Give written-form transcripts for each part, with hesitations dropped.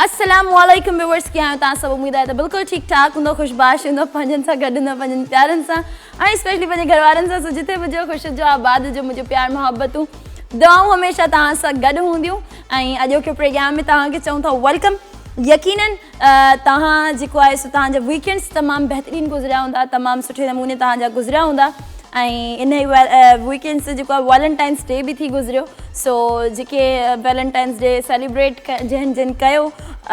السلام عليڪم ويورس ڪيئن آهيو توهان سڀ اميد آهي ته بلڪل ٺيڪ ٺاڪ هوندو خوش باش هوندو پنهنجن سان گڏ هوندو پنهنجن پيارن سان ۽ اسپيشلي پنهنجي گهر وارن سان سو جتي به هجو خوش هجو آباد هجو منهنجو پيار محبتون دعائون هميشه توهان سان گڏ هونديون ۽ اڄوڪي پروگرام ۾ توهان کي چئون ٿا welcome يقينن توهان جيڪو آهي سو توهان جا ويڪينڊس تمام بهترين گذريا هوندا تمام سٺي نموني توهان جا گذريا هوندا ۽ ان ئي ويڪينڊس جيڪو آهي ويلنٽائنس ڊي به ٿي گذريو سو جيڪي ويلنٽائنس ڊي سيليبريٽ جنهن جن ڪيو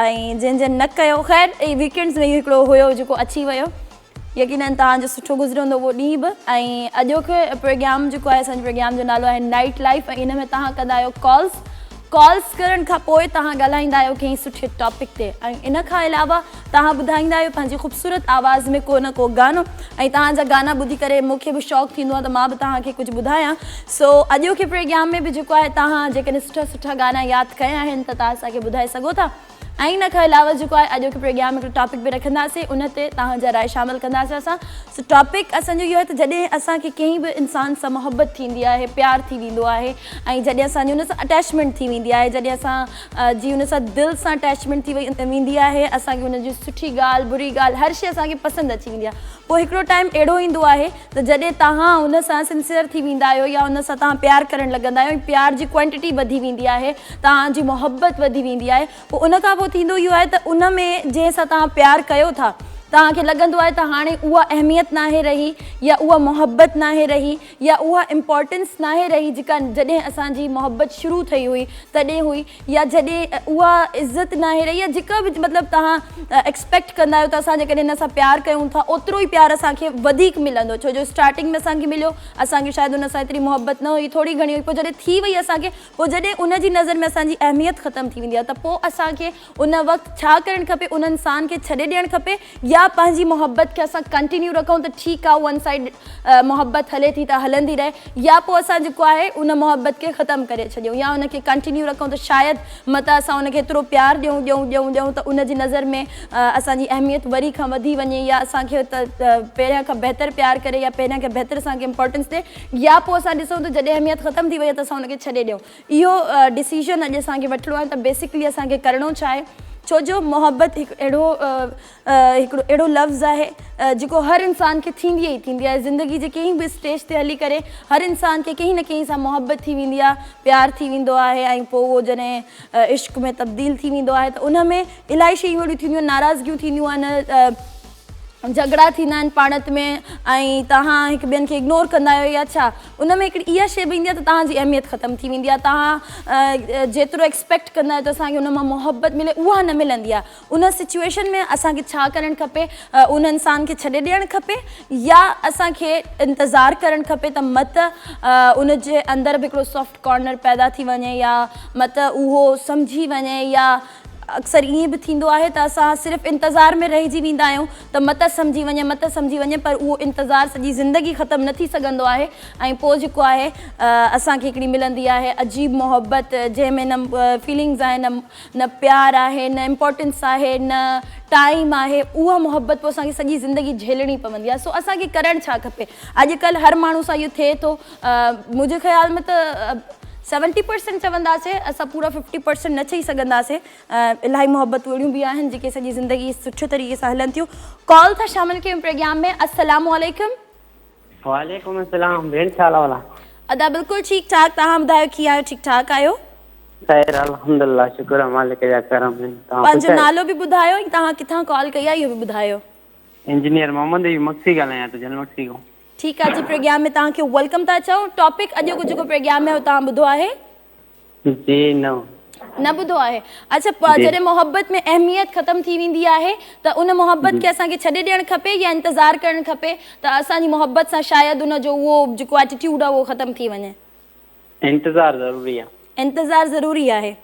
۽ جنهن جن نه ڪيو خير ويڪينڊس ۾ هڪڙو هيو جيڪو اچي ويو يقينن توهان جو سٺو گذريو هوندو اهو ڏينهن به ۽ اڄوڪو پروگرام جيڪو آهي اسان جي پروگرام جو نالو آهي نائٽ لائف ۽ ان ۾ توهان ڪندا آهيو ڪالز ڪالز ڪرڻ کان پوء توهان ڳالهائيندا آهيو ڪنهن سٺي ٽاپڪ تي ۽ ان کان علاوه توهان ٻڌائيندا آهيو پنهنجي خوبصورت آواز ۾ ڪو نه ڪو گانو ۽ توهان جا گانا ٻڌي ڪري مون کي به شوق ٿيندو آهي ته مان به توهان کي ڪجهه ٻڌايان سو اڄوڪي پروگرام ۾ به جيڪو آهي توهان جيڪڏهن سٺا سٺا گانا ياد ڪيا آهن ته توهان اسان کي ٻڌائي سگهو ٿا ۽ ان کان علاوه جيڪو آهي اڄوڪي پروگرام ۾ هڪڙو ٽاپڪ به رکنداسين ان تي توهان جا راء شامل ڪنداسين اسان سو ٽاپڪ اسان جو اهو آهي ته جڏهن اسان کي ڪنهن به انسان سان محبت ٿيندي آهي پيار ٿي ويندو آهي ۽ جڏهن اسان جي ان سان اٽيچمينٽ ٿي ويندي آهي جڏهن اسان جي ان سان دل سان اٽيچمينٽ ٿي ويندي آهي اسان کي ان جي سٺي ڳالهه بري ڳالهه هر شي اسان کي پسند اچي ويندي آهي پوء هڪڙو ٽائيم اهڙو ايندو آهي ته جڏهن توهان ان سان سنسيئر ٿي ويندا آهيو يا ان سان توهان پيار ڪرڻ لڳندا آهيو ۽ پيار جي ڪوانٽٽي وڌي ويندي آهي توهان جي محبت وڌي ويندي آهي پوء ان کان پوء ٿيندو اهو آهي ته ان ۾ جنهن سان توهان پيار ڪيو ٿا توهان کي لڳندو آهي ته هاڻي اها اهميت ناهي رهي يا اها محبت ناهي رهي يا اها امپارٽنس ناهي رهي جيڪا جڏهن اسان جي محبت شروع ٿي هئي تڏهن هئي يا جڏهن اها عزت ناهي رهي يا جيڪا به مطلب توهان ايڪسپيڪٽ ڪندا آهيو ته اسان جيڪڏهن هن سان پيار ڪيون ٿا اوترو ئي پيار اسان کي وڌيڪ ملندو ڇو جو اسٽارٽنگ ۾ اسان کي مليو اسان کي شايد ان سان ايتري محبت نه هئي ٿوري گهڻي هئي پوء جڏهن ٿي وئي اسان کي پوء جڏهن ان جي نظر ۾ اسان جي اهميت ختم ٿي ويندي آهي ته پوء اسان کي ان وقت ڇا ڪرڻ کپي ان انسان کي ڇڏي ڏيڻ کپي يا پنهنجي محبت کي اسان ڪنٽينيو رکون ته ٺيڪ آهي ون سائيڊ محبت هلي ٿي ته هلندي رهي يا پوء اسان جيڪو آهي ان محبت کي ختم ڪري ڇڏيون يا ان کي ڪنٽينيو رکون ته شايد متان اسان ان کي ايترو پيار ڏيون ڏيون ڏيون ڏيون ته ان جي نظر ۾ اسان جي اهميت وري کان وڌي وڃي يا اسان کي پهريان کان بهتر پيار ڪري يا پهريان کان بهتر اسان کي امپورٽنس ڏي يا پوء اسان ڏسون ته جڏهن اهميت ختم ٿي وئي ته اسان ان کي ڇڏي ڏيون اهو ڊسيزن اڄ اسان کي وٺڻو آهي ته بيسڪلي اسان کي ڪرڻو ڇا آهي ڇو جو محبت هڪ اهڙو هڪڙو اهڙو لفظ آهي جيڪو هر انسان کي ٿيندي ئي ٿيندي آهي زندگي جي ڪنهن به اسٽيج تي هلي ڪري هر انسان کي ڪنهن نه ڪنهن سان محبت ٿي ويندي آهي پيار ٿي ويندو آهي ۽ پوء اهو جڏهن عشق ۾ تبديل ٿي ويندو آهي ته ان ۾ الاهي شيون اهڙيون ٿينديون آهن ناراضگيون ٿينديون آهن جهڳڙا ٿيندا آهن پاڻت ۾ ۽ توهان هڪ ٻين کي اگنور ڪندا آهيو يا ڇا ان ۾ هڪڙي اها شيء به ايندي آهي ته توهان جي اهميت ختم ٿي ويندي آهي توهان جيترو ايڪسپيڪٽ ڪندا آهيو ته اسان کي ان مان محبت ملي اها نه ملندي آهي ان سچويشن ۾ اسان کي ڇا ڪرڻ کپي ان انسان کي ڇڏي ڏيڻ کپي يا اسان کي انتظار ڪرڻ کپي ته مت ان جي اندر به هڪڙو سافٽ ڪارنر پيدا ٿي وڃي يا مت اهو سمجهي وڃي يا اڪثر ائين به ٿيندو آهي ته اسان صرف انتظار ۾ رهجي ويندا آهيون ته مت سمجهي وڃي مت سمجهي وڃي پر اهو انتظار سڄي زندگي ختم نه ٿي سگهندو آهي ۽ پوء جيڪو آهي اسان کي هڪڙي ملندي آهي عجيب محبت جنهن ۾ نه فيلنگز آهن نه پيار آهي نه امپورٽنس آهي نه ٽائيم آهي اها محبت پوء اسان کي سڄي زندگي جهيلڻي پوندي آهي سو اسان کي ڪرڻ ڇا کپي اڄڪلهه هر ماڻهو سان اهو ٿئي ٿو منهنجي خيال ۾ ته سيونٽي پرسنٽ چونداسين اسان پورا ففٽي پرسنٽ نه چئي سگهنداسين الاهي محبتون اهڙيون به آهن جيڪي سڄي زندگي سٺي طريقي سان هلن ٿيون ڪال ٿا شامل ڪيون پروگرام ۾ السلام عليڪم. وعليڪم السلام ڀيڻ ڇا حال احوال آ. ادا بلڪل ٺيڪ ٺاڪ توهان ٻڌايو ڪيئن آهيو ٺيڪ ٺاڪ آهيو. خير الحمدلله شڪر آ مالڪ جا ڪرم آهن توهان خوش پنهنجو آهيو. نالو به ٻڌايو ۽ توهان ڪٿان ڪال ڪئي آهي اهو به ٻڌايو. انجنيئر محمد ايوب مگسي ڳالهايان ٿو جهل مگسي کان. ٺيڪ آ جي پروگرام ۾ توهان کي welcome ٿا چئون ٽاپڪ اڄوڪو جيڪو پروگرام ۾ توهان ٻڌو آهي. جي نه. نه ٻڌو آهي اڇا جڏهن محبت ۾ اهميت ختم ٿي ويندي آهي ته ان محبت کي اسان کي ڇڏي ڏيڻ کپي يا انتظار ڪرڻ کپي ته اسان جي محبت سان شايد ان جو اهو جيڪو ايٽيٽيوڊ آهي اهو ختم ٿي وڃي. انتظار ضروري آهي. انتظار ضروري آهي.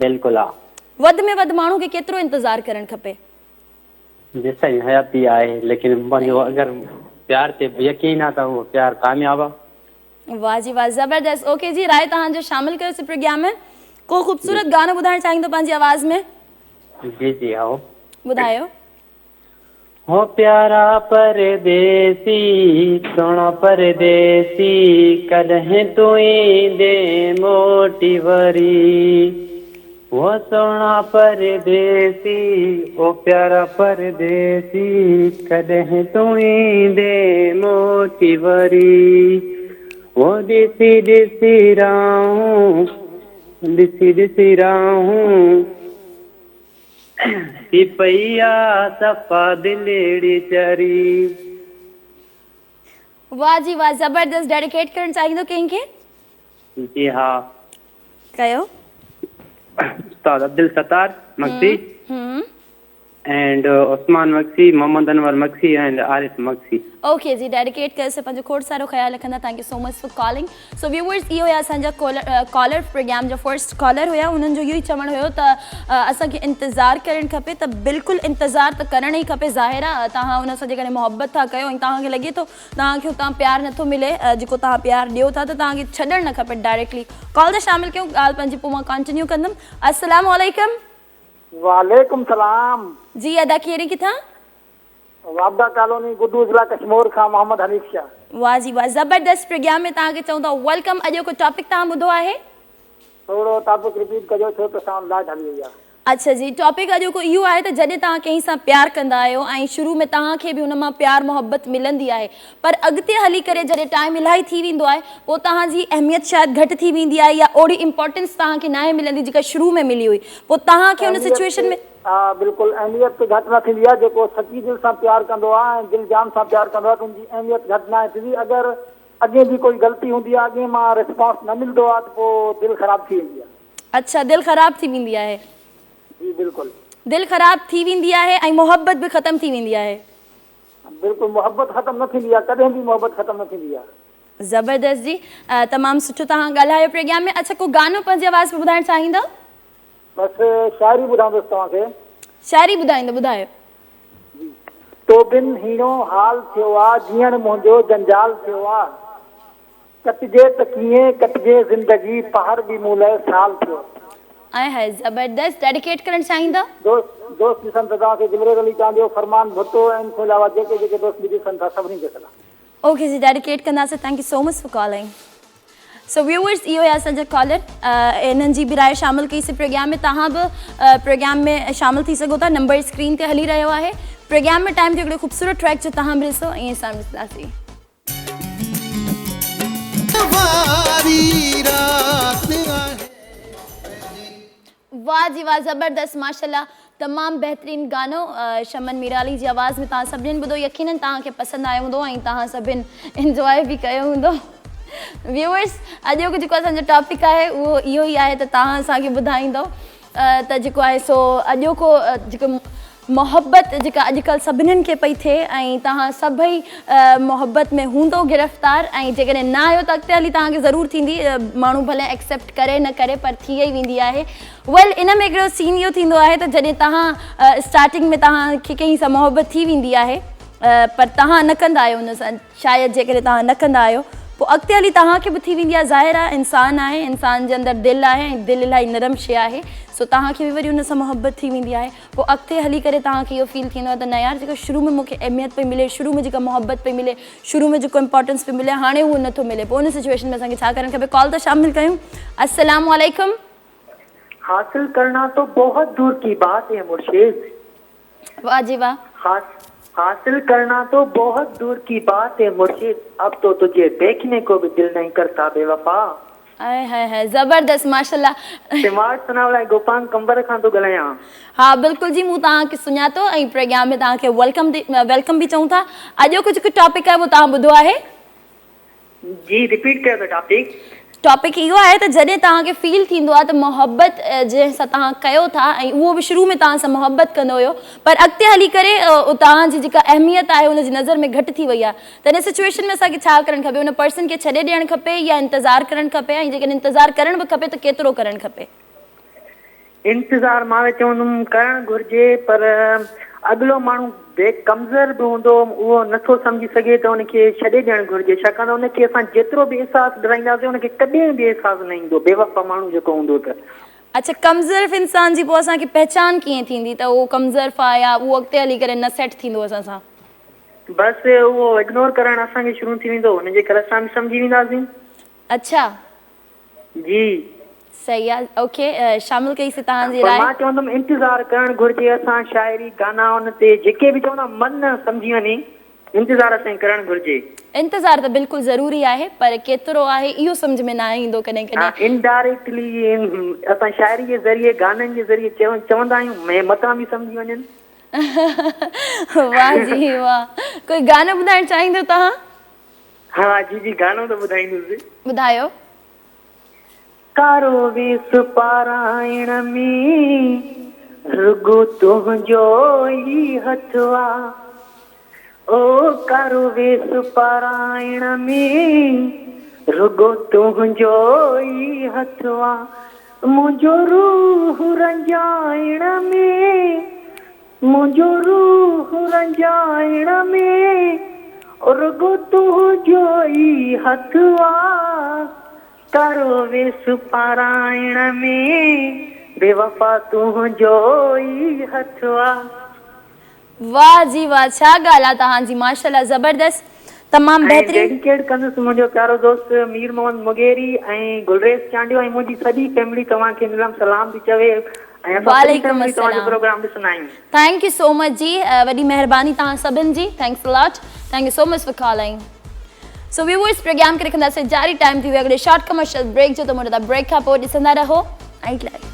بلڪل ها. وڌ ۾ وڌ ماڻهو کي ڪيترو انتظار ڪرڻ کپي؟ جيستائين حياتي آهي ليڪن پنهنجو اگر پيار تي يقين آ ته اهو پيار ڪامياب آ. واه جي واه زبردست اوڪي جي راء توهان جو شامل ڪيو سي پروگرام ۾ ڪو خوبصورت گانو ٻڌائڻ چاهيندو پنهنجي آواز ۾. جي جي هائو. ٻڌايو. هو پيارا پرديسي سهڻا پرديسي ڪڏهن تون ايندين موٽي وري. ओ सोणा परदेसी, ओ प्यारा परदेसी, कॾहिं तूं ईंदे मोटी वरी। ओ ॾिसी ॾिसी राहूं, ॾिसी ॾिसी राहूं, थी पई आ सफ़ा दिलड़ी चरी। वाह जी वाह, ज़बरदस्त। डेडिकेट करणु चाहींदो कंहिंखे? जी हा। कयो। Ustad Abdul Sattar Maksi and Usman Maksi, Mohammad Anwar Maksi and Arif Maksi. Okay जी, डेडिकेट कयोसीं। पंहिंजो खोड़ सारो ख़्यालु रखंदा। Thank you so much for calling. So viewers, इहो हुया असांजा कॉलर, प्रोग्राम जा फर्स्ट कॉलर हुया। उन्हनि जो इहो ई चवणु हुयो त असांखे इंतज़ारु करणु खपे, त बिल्कुलु इंतज़ारु त करणु ई खपे। ज़ाहिर आहे, तव्हां उन सां जेकॾहिं मोहबत था कयो ऐं तव्हांखे लॻे थो तव्हांखे उतां प्यारु नथो मिले, जेको तव्हां प्यारु ॾियो था, त तव्हांखे छॾणु न खपे डायरेक्टली। कॉल त शामिल कयूं, ॻाल्हि पंहिंजी पोइ मां कंटिन्यू कंदुमि। अस्सलाम वालेकुम। वालेकुम सलाम। जी अदा, केरु किथां? वापडा कॉलोनी, गुड्डू, ज़िला कश्मोर खां मोहम्मद हनीफ शाह। वाह जी वाह, ज़बरदस्त। प्रोग्राम में तव्हांखे चऊं था welcome. अॼोको टॉपिक तव्हां ॿुधो आहे? थोरो टॉपिक रिपीट कजो, छो त साउंड लाइट हली वई आहे। अच्छा जी, टॉपिक अॼोको इहो आहे त जॾहिं तव्हां कंहिं सां प्यारु कंदा आहियो ऐं शुरू में तव्हांखे बि हुन मां प्यारु मोहबत मिलंदी आहे, पर अॻिते हली करे जॾहिं टाइम इलाही थी वेंदो आहे, पोइ तव्हांजी अहमियत शायदि घटि थी वेंदी आहे या ओहिड़ी इम्पोर्टेंस तव्हांखे नाहे मिलंदी जेका शुरू में मिली हुई, पोइ तव्हांखे हुन सिचुएशन में? हा, बिल्कुलु, अहमियत त घटि न थींदी आहे। जेको सची दिलि सां प्यारु कंदो आहे ऐं दिलि जान सां प्यारु कंदो आहे, त हुनजी अहमियत घटि नाहे थींदी। अगरि अॻे बि कोई ग़लती हूंदी आहे, अॻे मां रिस्पॉन्स न मिलंदो आहे, त पोइ दिलि ख़राबु थी वेंदी आहे। अच्छा, दिलि ख़राबु थी वेंदी आहे। जी बिल्कुलु। दिलि ख़राबु थी वेंदी आहे ऐं मोहबत बि ख़तमु थी वेंदी आहे। बिल्कुलु, मोहबत ख़तमु न थींदी आहे, कॾहिं बि मोहबत ख़तमु न थींदी आहे। ज़बरदस्त जी, तमामु सुठो तव्हां ॻाल्हायो प्रोग्राम में। अच्छा, को गानो पंहिंजी आवाज़ में ॿुधाइणु चाहींदव? बसि शाइरी ॿुधाईंदुसि तव्हांखे। शाइरी ॿुधाईंदो, ॿुधायो। तो बिन हीणो हाल थियो आहे, जीअण मुंहिंजो जंजाल थियो आहे। कटिजे त कीअं कटिजे ज़िंदगी, पहाड़ बि मूं लाइ साल थियो। आए हाय, ज़बरदस्त। डेडिकेट करणु चाहींदव? दोस्त दोस्त ॾिसनि था तव्हांखे, गुलरेज़ अली चांडियो, फरमान भुट्टो ऐं इन खां अलावा जेके जेके दोस्त बि ॾिसनि था, सभिनी खे सलाम। ओके जी, डेडिकेट कंदासीं। Thank you so much for calling. So viewers, इहो आहे असांजा कॉलर, इन्हनि जी बि राय शामिल कईसीं प्रोग्राम में। तव्हां बि प्रोग्राम में शामिल थी सघो था, नंबर स्क्रीन ते हली रहियो आहे। प्रोग्राम में टाइम थियो हिकिड़ो ख़ूबसूरत ट्रैक जो तव्हां बि ॾिसो ऐं असां बि ॾिसंदासीं। वारी रात आहे। वाह जी वाह, ज़बरदस्त, माशाल्लाह, तमामु बहितरीन गानो शमन मीराली जी आवाज़ में तव्हां सभिनीनि ॿुधो। यकीनन तव्हांखे पसंदि आयो हूंदो ऐं तव्हां सभिनीनि इंजॉय बि कयो हूंदो। व्यूअर्स, अॼोको जेको असांजो टॉपिक आहे उहो इहो ई आहे त तव्हां असांखे ॿुधाईंदो त जेको आहे सो अॼोको जेको मोहबत जेका अॼुकल्ह सभिनीनि खे पई थिए ऐं तव्हां सभई मोहबत में हूंदो गिरफ़्तार ऐं जेकॾहिं न आहियो त अॻिते हली तव्हांखे ज़रूरु थींदी। माण्हू भले एक्सेप्ट करे न करे, पर थी ई वेंदी आहे। वेल, इन में हिकिड़ो सीन इहो थींदो आहे त जॾहिं तव्हां स्टार्टिंग में तव्हांखे कंहिं सां मोहबत थी वेंदी आहे, पर तव्हां न कंदा आहियो हुन सां, शायदि जेकॾहिं तव्हां न कंदा आहियो, पोइ अॻिते हली तव्हांखे बि थी वेंदी आहे। ज़ाहिर आहे, इंसान आहे, इंसान जे अंदरि दिलि आहे ऐं दिलि इलाही नरम शइ आहे। सो तव्हांखे बि वरी हुन सां मोहबत थी वेंदी आहे। पोइ अॻिते हली करे तव्हांखे इहो फील थींदो आहे त न यार, जेको शुरू में मूंखे अहमियत पई मिले, शुरू में जेका मोहबत पई मिले, शुरू में जेको इम्पोर्टेंस पई मिले, हाणे उहो नथो मिले। पोइ उन सिचुएशन में असांखे छा करणु खपे? कॉल त शामिल कयूं। अस्सलाम वालेकुम। हासिल करना तो बहुत दूर की बात है मुर्शिद। वाह जी वाह। हासिल करना तो बहुत दूर की बात है मुर्शिद, अब तो तुझे देखने को भी दिल नहीं करता बेवफा। आए हाय हाय, ज़बरदस्त, माशाल्लाह। सिमार सनावला, गोपांग कंबर खां थो ॻाल्हायां। हा बिल्कुलु जी, मूं तव्हांखे सुञातो ऐं प्रोग्राम में तव्हांखे welcome welcome बि चऊं था। अॼोको जेको टॉपिक आहे उहो तव्हां ॿुधो आहे? जी, रिपीट कयो त टॉपिक। टॉपिक इहो आहे त जॾहिं तव्हांखे फील थींदो आहे त मोहबत जंहिं सां तव्हां कयो था ऐं उहो बि शुरू में तव्हां सां मोहबत कंदो हुयो, पर अॻिते हली करे तव्हांजी जेका अहमियत आहे हुनजी नज़र में घटि थी वई आहे, त हिन सिचुएशन में असांखे छा करणु खपे? हुन पर्सन खे छॾे ॾियणु खपे या इंतज़ारु करणु खपे? ऐं जेकॾहिं इंतज़ारु करणु बि खपे त केतिरो करणु खपे? इंतज़ार मां त चवंदुमि करणु घुरिजे, पर अॻिलो माण्हू बे कमज़ोर बि हूंदो, उहो नथो सम्झी सघे, त हुनखे छॾे ॾियणु घुरिजे, छाकाणि त हुनखे असां जेतिरो बि अहसासु ॾियारींदासीं, हुनखे कॾहिं बि अहसासु न ईंदो, बेवफ़ा माण्हू जेको हूंदो त। अच्छा, कमज़ोर इंसान जी पोइ असांखे पहचान कीअं थींदी त उहो कमज़ोर आहे या उहो अॻिते हली करे न सेट थींदो असां सां? बसि उहो इग्नोर करणु असांखे शुरू थी वेंदो, हुनजे करे असां बि सम्झी वेंदासीं। जी। صحيح آ اوڪي شامل ڪئي سي توهان جي پر راء. مان چوندم انتظار ڪرڻ گهرجي اسان شاعري گانا ان تي جيڪي به چوندا من سمجهي وڃي انتظار اسان کي ڪرڻ گهرجي. انتظار ته بلڪل ضروري آهي پر ڪيترو آهي اهو سمجهه ۾ ناهي ايندو ڪڏهن ها ڪڏهن. انڊائريڪٽلي اسان شاعري جي ذريعي گانن جي ذريعي چوندا آهيون ۾ متان به سمجهي وڃن. واه جي واه ڪوئي گانو ٻڌائڻ چاهيندو توهان؟ ها جي جي گانو ته ٻڌائيندس. ٻڌايو. ڪارو ويس پارائڻ ۾ رڳو تنهنجو ئي هٿ آ او ڪارو ويس پارائڻ ۾ رڳو تنهنجو ئي هٿ آ منهنجو روح رنجائڻ ۾ منهنجو روح رنجائڻ ۾ رڳو تنهنجو ئي هٿ آ. ڪارو ويس پارائڻ ۾ بيوفا تنهنجو ئي هٿ آ. واه جي واه ڇا ڳالهه آ توهان جي ماشاءالله زبردست تمام ۽ بهترين. ڊيڊيڪيٽ ڪندس منهنجو پيارو دوست مير محمد مغيري ۽ گلريز چانڊيو ۽ منهنجي سڄي فيملي توهان کي نلم سلام ٿي چوي ۽ اسان سڄي وعليڪم فيملي توهان جو السلام پروگرام ڏسندا آهيون. Thank you so much جي وڏي مهرباني توهان سڀن جي thanks a lot thank you so much for calling. So viewers programme کي رکنداسين جاري ٽائيم ٿي ويو هڪڙي شارٽ ڪمرشل بريڪ جو ته موٽندا بريڪ کان پوء ڏسندا رهو night live.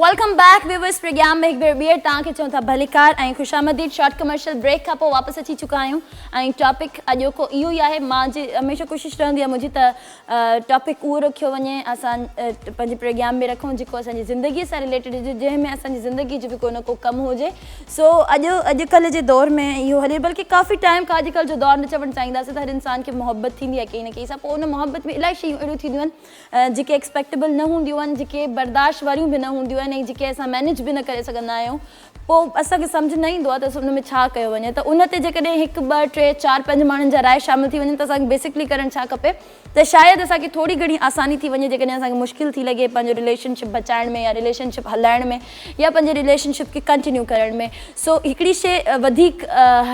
Welcome back viewers programme ۾ هڪ ڀيرو ٻيهر توهان کي چئون ٿا ڀليڪار ۽ خوش آمديد شارٽ ڪمرشل بريڪ کان پوء واپس اچي چڪا آهيون ۽ ٽاپڪ اڄوڪو اهو ئي آهي مان جي هميشه ڪوشش رهندي آهي منهنجي ته ٽاپڪ اهو رکيو وڃي اسان پنهنجي پروگرام ۾ رکون جيڪو اسان جي زندگي سان رليٽيڊ هجي جنهن ۾ اسان جي زندگي جو به ڪو نه ڪو ڪم هجي سو اڄ اڄڪلهه جي دور ۾ اهو هلي بلڪه ڪافي ٽائيم کان اڄڪلهه جو دور نه چوڻ چاهينداسين ته هر انسان کي محبت ٿيندي آهي ڪنهن نه ڪنهن سان پوء ان محبت ۾ الاهي شيون اهڙيون ٿينديون آهن جيڪي ايڪسپيڪٽيبل نه هونديون آهن، جيڪي برداشت واريون به نه هونديون آهن ۽ جيڪي اسان مينيج به نه ڪري سگهندا آهيون پوء اسان کي سمجهه نه ايندو آهي ته ان ۾ ڇا ڪيو وڃي ته ان تي جيڪڏهن هڪ ٻه ٽي چار پنج ماڻهن جا راء شامل ٿي وڃن ته اسان کي بيسڪلي ڪرڻ ڇا کپي ته شايد اسان کي ٿوري گهڻي آساني ٿي وڃي جيڪڏهن اسان کي مشڪل ٿي لڳي پنهنجو رليشن شپ بچائڻ ۾ يا رليشن شپ هلائڻ ۾ يا پنهنجي رليشن شپ کي ڪنٽينيو ڪرڻ ۾ سو هڪڙي شي وڌيڪ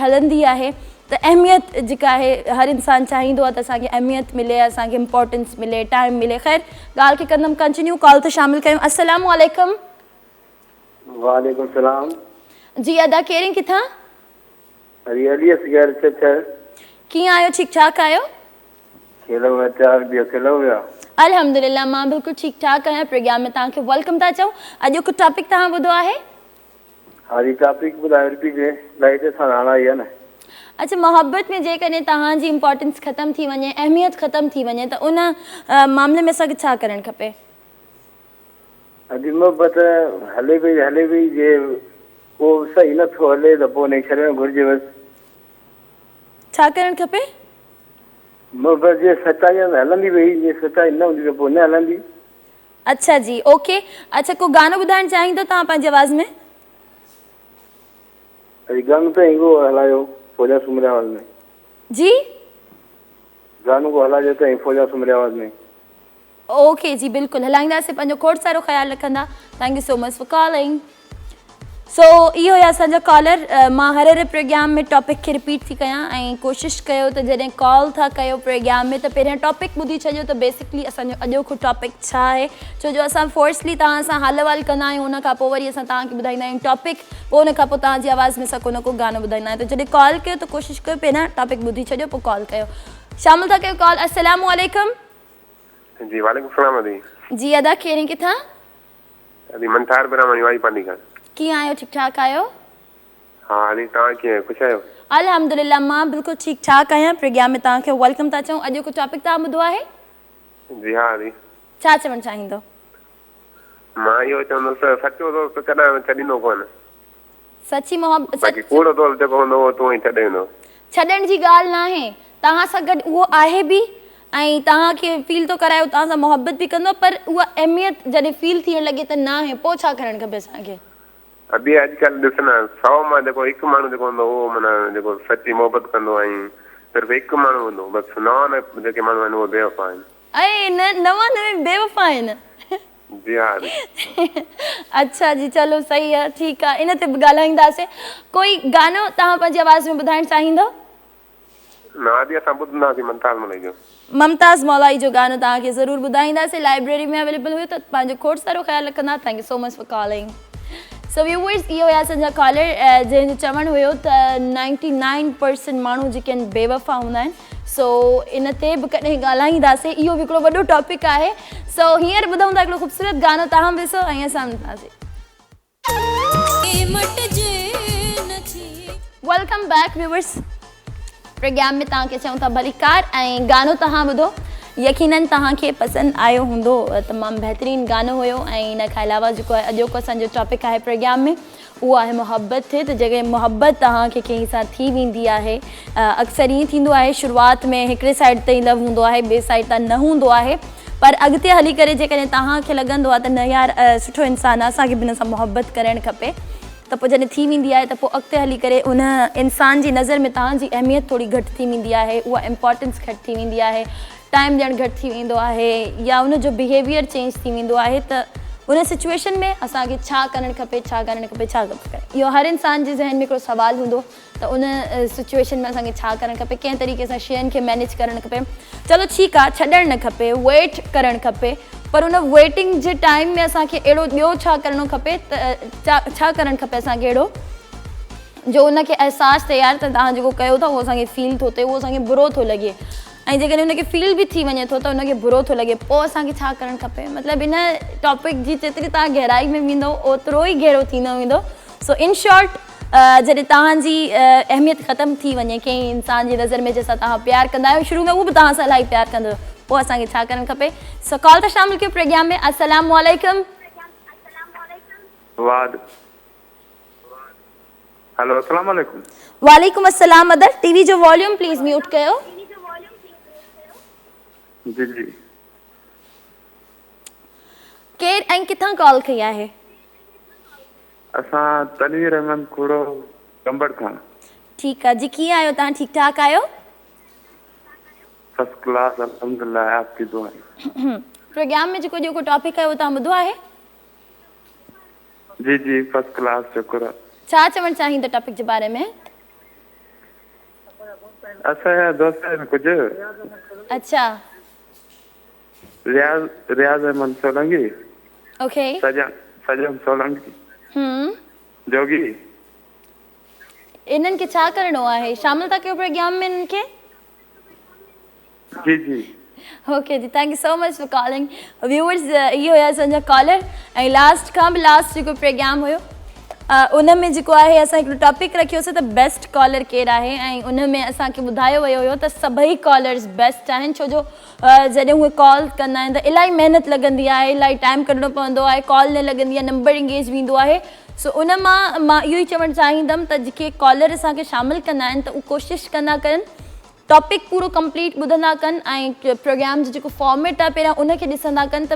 هلندي آهي ته اهميت جيڪا آهي هر انسان چاهيندو آهي ته اسان کي اهميت ملي اسان کي امپورٽنس ملي ٽائيم ملي خير ڳالهه کي ڪندم ڪنٽينيو ڪال ته شامل ڪيون السلام عليڪم. وعليڪم السلام. جي ادا ڪير ۽ ڪٿان؟ علي علي اصغر ڇڇر. ڪيئن آهيو ٺيڪ ٺاڪ آهيو؟ کيلو ويا چار ٻيو کيلو ويا. الحمدلله مان بلڪل ٺيڪ ٺاڪ آهيان پروگرام ۾ توهان کي welcome ٿا چئون اڄوڪو ٽاپڪ توهان ٻڌو آهي؟ ها جي ٽاپڪ ٻڌايو رپيٽ جي لائيٽ سان هاڻ آئي آهي نه. اڇا محبت ۾ جيڪڏهن توهان جي امپارٽنس ختم ٿي وڃي اهميت ختم ٿي وڃي ته ان معاملي ۾ اسان کي ڇا ڪرڻ کپي؟ ادي محبت هلي پئي هلي پئي جي ڪو صحيح نه ٿو هلي ته پوء ان کي ڇڏڻ گهرجي بس. ڇا ڪرڻ کپي؟ محبت جي سچائي آهي ته هلندي پئي جي سچائي نه هوندي ته پوء نه هلندي. اڇا جي اوڪي اڇا ڪو گانو ٻڌائڻ چاهيندو توهان پنهنجي آواز ۾. اڄ گانو ته هڪ هلايو فوجا سومري آواز ۾. جي. گانو ڪو هلاجو ته فوجا سومري آواز ۾. اوڪي جي بلڪل هلائينداسين پنهنجو کوڙ سارو خيال رکندا thank you so much for calling. سو اهو هيا اسان جا ڪالر مان هر هر پروگرام ۾ ٽاپڪ کي رپيٽ ٿي ڪيان ۽ ڪوشش ڪيو ته جڏهن ڪال ٿا ڪيو پروگرام ۾ ته پهريان ٽاپڪ ٻڌي ڇڏيو ته بيسڪلي اسان جو اڄوڪو ٽاپڪ ڇا آهي ڇو جو اسان فورسلي توهان سان حال احوال ڪندا آهيون ان کان پوء وري اسان توهان کي ٻڌائيندا آهيون ٽاپڪ پوء ان کان پوء توهان جي آواز ۾ اسان ڪو نه ڪو گانو ٻڌائيندا آهيون ته جڏهن ڪال ڪيو ته ڪوشش ڪيو پهريان ٽاپڪ ٻڌي ڇڏيو پوء ڪال ڪيو شامل ٿا ڪيو ڪال السلام عليڪم. جي وعليڪم السلام ادي. جي ادا ڪير ۽ ڪٿان. ادي منٺار براهماڻي وائي پانڌي کان. ڪيئن آهيو ٺيڪ ٺاڪ آهيو. ها ادي توهان ڪيئن آهيو خوش آهيو. الحمدلله مان بلڪل ٺيڪ ٺاڪ آهيان پروگرام ۾ توهان کي welcome ٿا چئون اڄوڪو ٽاپڪ توهان ٻڌو آهي. جي ها ادي. ڇا چوڻ چاهيندو. مان اهو چوندس ته سچو دوست ڪڏهن به ڇڏيندو ڪونه. سچي محبت باقي ڪوڙو دوست جيڪو هوندو اهو تون ئي ڇڏي ويندو. ڇڏڻ جي ڳالهه ناهي توهان سان گڏ اهو آهي به ۽ توهان کي فيل ٿو ڪرائي توهان سان محبت به ڪندو پر اها اهميت جڏهن فيل ٿيڻ لڳي ته ناهي پوء ڇا ڪرڻ کپي اسان کي. ادي اڄڪلهه ڏس نه سئو مان جيڪو هڪ ماڻهو جيڪو هوندو اهو معنيٰ جيڪو سچي محبت ڪندو ۽ صرف هڪ ماڻهو هوندو بس 99 جيڪي ماڻهو آهن اهي بيوفا آهن. ۽ 99 بيوفا آهن. जी हा अच्छा जी चलो सही आहे ठीकु आहे इन ते बि ॻाल्हाईंदासीं। कोई गानो तव्हां पंहिंजी आवाज़ में ॿुधाइण चाहींदो? न आदि असां ॿुधंदासीं मुमताज़ मौलाई जो। मुमताज़ मौलाई जो गानो तव्हांखे ज़रूरु ॿुधाईंदासीं। लाइब्रेरी में अवेलेबल हुयो त पंहिंजो खोड़ सारो ख़्यालु रखंदा। Thank you so much for calling. So viewers इहो हुया असांजा कॉलर जंहिंजो चवणु हुयो त 99% माण्हू जेके आहिनि बेवफ़ा हूंदा आहिनि। सो इन ते बि कॾहिं ॻाल्हाईंदासीं, इहो बि हिकिड़ो वॾो टॉपिक आहे। सो हींअर ॿुधूं था हिकिड़ो ख़ूबसूरत गानो, तव्हां बि ॾिसो ऐं असां ॿुधंदासीं। Welcome back viewers, programme में तव्हांखे चऊं था भलीकार ऐं गानो तव्हां ॿुधो, यकीनन तव्हांखे पसंदि आयो हूंदो। तमामु बहितरीन गानो हुयो। ऐं इन खां अलावा जेको आहे अॼोको असांजो टॉपिक आहे प्रोग्राम में उहो आहे मोहबत ते। त जॾहिं मोहबत तव्हांखे कंहिं सां थी वेंदी आहे, अक्सर ईअं थींदो आहे शुरूआत में हिकिड़े साइड ते ई लव हूंदो आहे, ॿिए साइड तां न हूंदो आहे, पर अॻिते हली करे जेकॾहिं तव्हांखे लॻंदो आहे त न यार सुठो इंसानु आहे, असांखे बि हिन सां मोहबत करणु खपे, त पोइ जॾहिं थी वेंदी आहे त पोइ अॻिते हली करे उन इंसान जी नज़र में तव्हांजी अहमियत थोरी घटि थी वेंदी आहे, उहा इम्पोर्टेंस घटि थी वेंदी आहे, टाइम ॾियणु घटि थी वेंदो आहे या उनजो बिहेवियर चेंज थी वेंदो आहे। त उन सिचुएशन में असांखे छा करणु खपे, छा करणु खपे, छा खपे, इहो हर इंसान जे ज़हन में हिकिड़ो सवालु हूंदो त उन सिचुएशन में असांखे छा करणु खपे, कंहिं तरीक़े सां शयुनि खे मैनेज करणु खपे। चलो ठीकु आहे, छॾणु न खपे, वेट करणु खपे, पर उन वेटिंग जे टाइम में असांखे अहिड़ो ॿियो छा करणो खपे, त छा करणु खपे असांखे अहिड़ो जो उनखे अहसासु थिए यार त तव्हां जेको कयो था उहो असांखे फील थो थिए, उहो असांखे बुरो थो लॻे, ऐं जेकॾहिं उनखे फील बि थी वञे थो त उनखे बुरो थो लॻे, पोइ असांखे छा करणु खपे। मतिलबु इन टॉपिक जी जेतिरी तव्हां गहराई में वेंदव ओतिरो ई गहिरो थींदो वेंदो। सो इन शॉर्ट जॾहिं तव्हांजी अहमियत ख़तमु थी वञे कंहिं इंसान जी नज़र में जंहिंसां तव्हां प्यारु कंदा आहियो, शुरू में उहो बि तव्हां सां इलाही प्यारु कंदो, पोइ असांखे छा करणु खपे। सो कॉल त शामिल कयो प्रोग्राम में। अस्सलाम वालेकुम। हेलो अस्सलाम वालेकुम। वालेकुम अस्सलाम। अदर टीवी जो वॉल्यूम प्लीज म्यूट कयो। जी जी। केरु ऐं किथां कॉल कई आहे? असां तनवीर अहमद खोड़ो कंबड़ खां। ठीकु आहे जी, कीअं आहियो तव्हां? ठीकु ठाक आहियो? फर्स्ट क्लास अल्हम्दुलिल्लाह, आपकी दुआ। प्रोग्राम में जेको जेको टॉपिक आहे उहो तव्हां ॿुधो आहे? जी जी फर्स्ट क्लास, शुक्र। छा चवणु चाहींदो टॉपिक जे बारे में? असांजा दोस्त आहिनि कुझु। अच्छा। रियाज़ रियाज़ अहमद सोलंकी। ओके। सजन सजन सोलंकी। जोगी। इन्हनि खे छा करणो आहे? शामिल था कयो प्रोग्राम में इन्हनि खे? जी जी। Okay ji, thank you so much for calling. Viewers इहो हुया असांजा कॉलर ऐं लास्ट खां बि लास्ट जेको प्रोग्राम हुयो उन में जेको आहे असां हिकिड़ो टॉपिक रखियोसीं त बेस्ट कॉलर केरु आहे ऐं उन में असांखे ॿुधायो वियो हुयो त सभई कॉलर्स बेस्ट आहिनि, छो जो जॾहिं उहे कॉल कंदा आहिनि त इलाही महिनत लॻंदी आहे, इलाही टाइम कढिणो पवंदो आहे, कॉल न लॻंदी आहे, नंबर इंगेज वेंदो आहे। सो उन मां मां इहो ई चवणु चाहींदमि त जेके कॉलर असांखे शामिल कंदा आहिनि त उहे कोशिशि कंदा कनि टॉपिक पूरो कंप्लीट ॿुधंदा कनि ऐं प्रोग्राम जो जेको फॉर्मेट आहे पहिरियां उनखे ॾिसंदा कनि त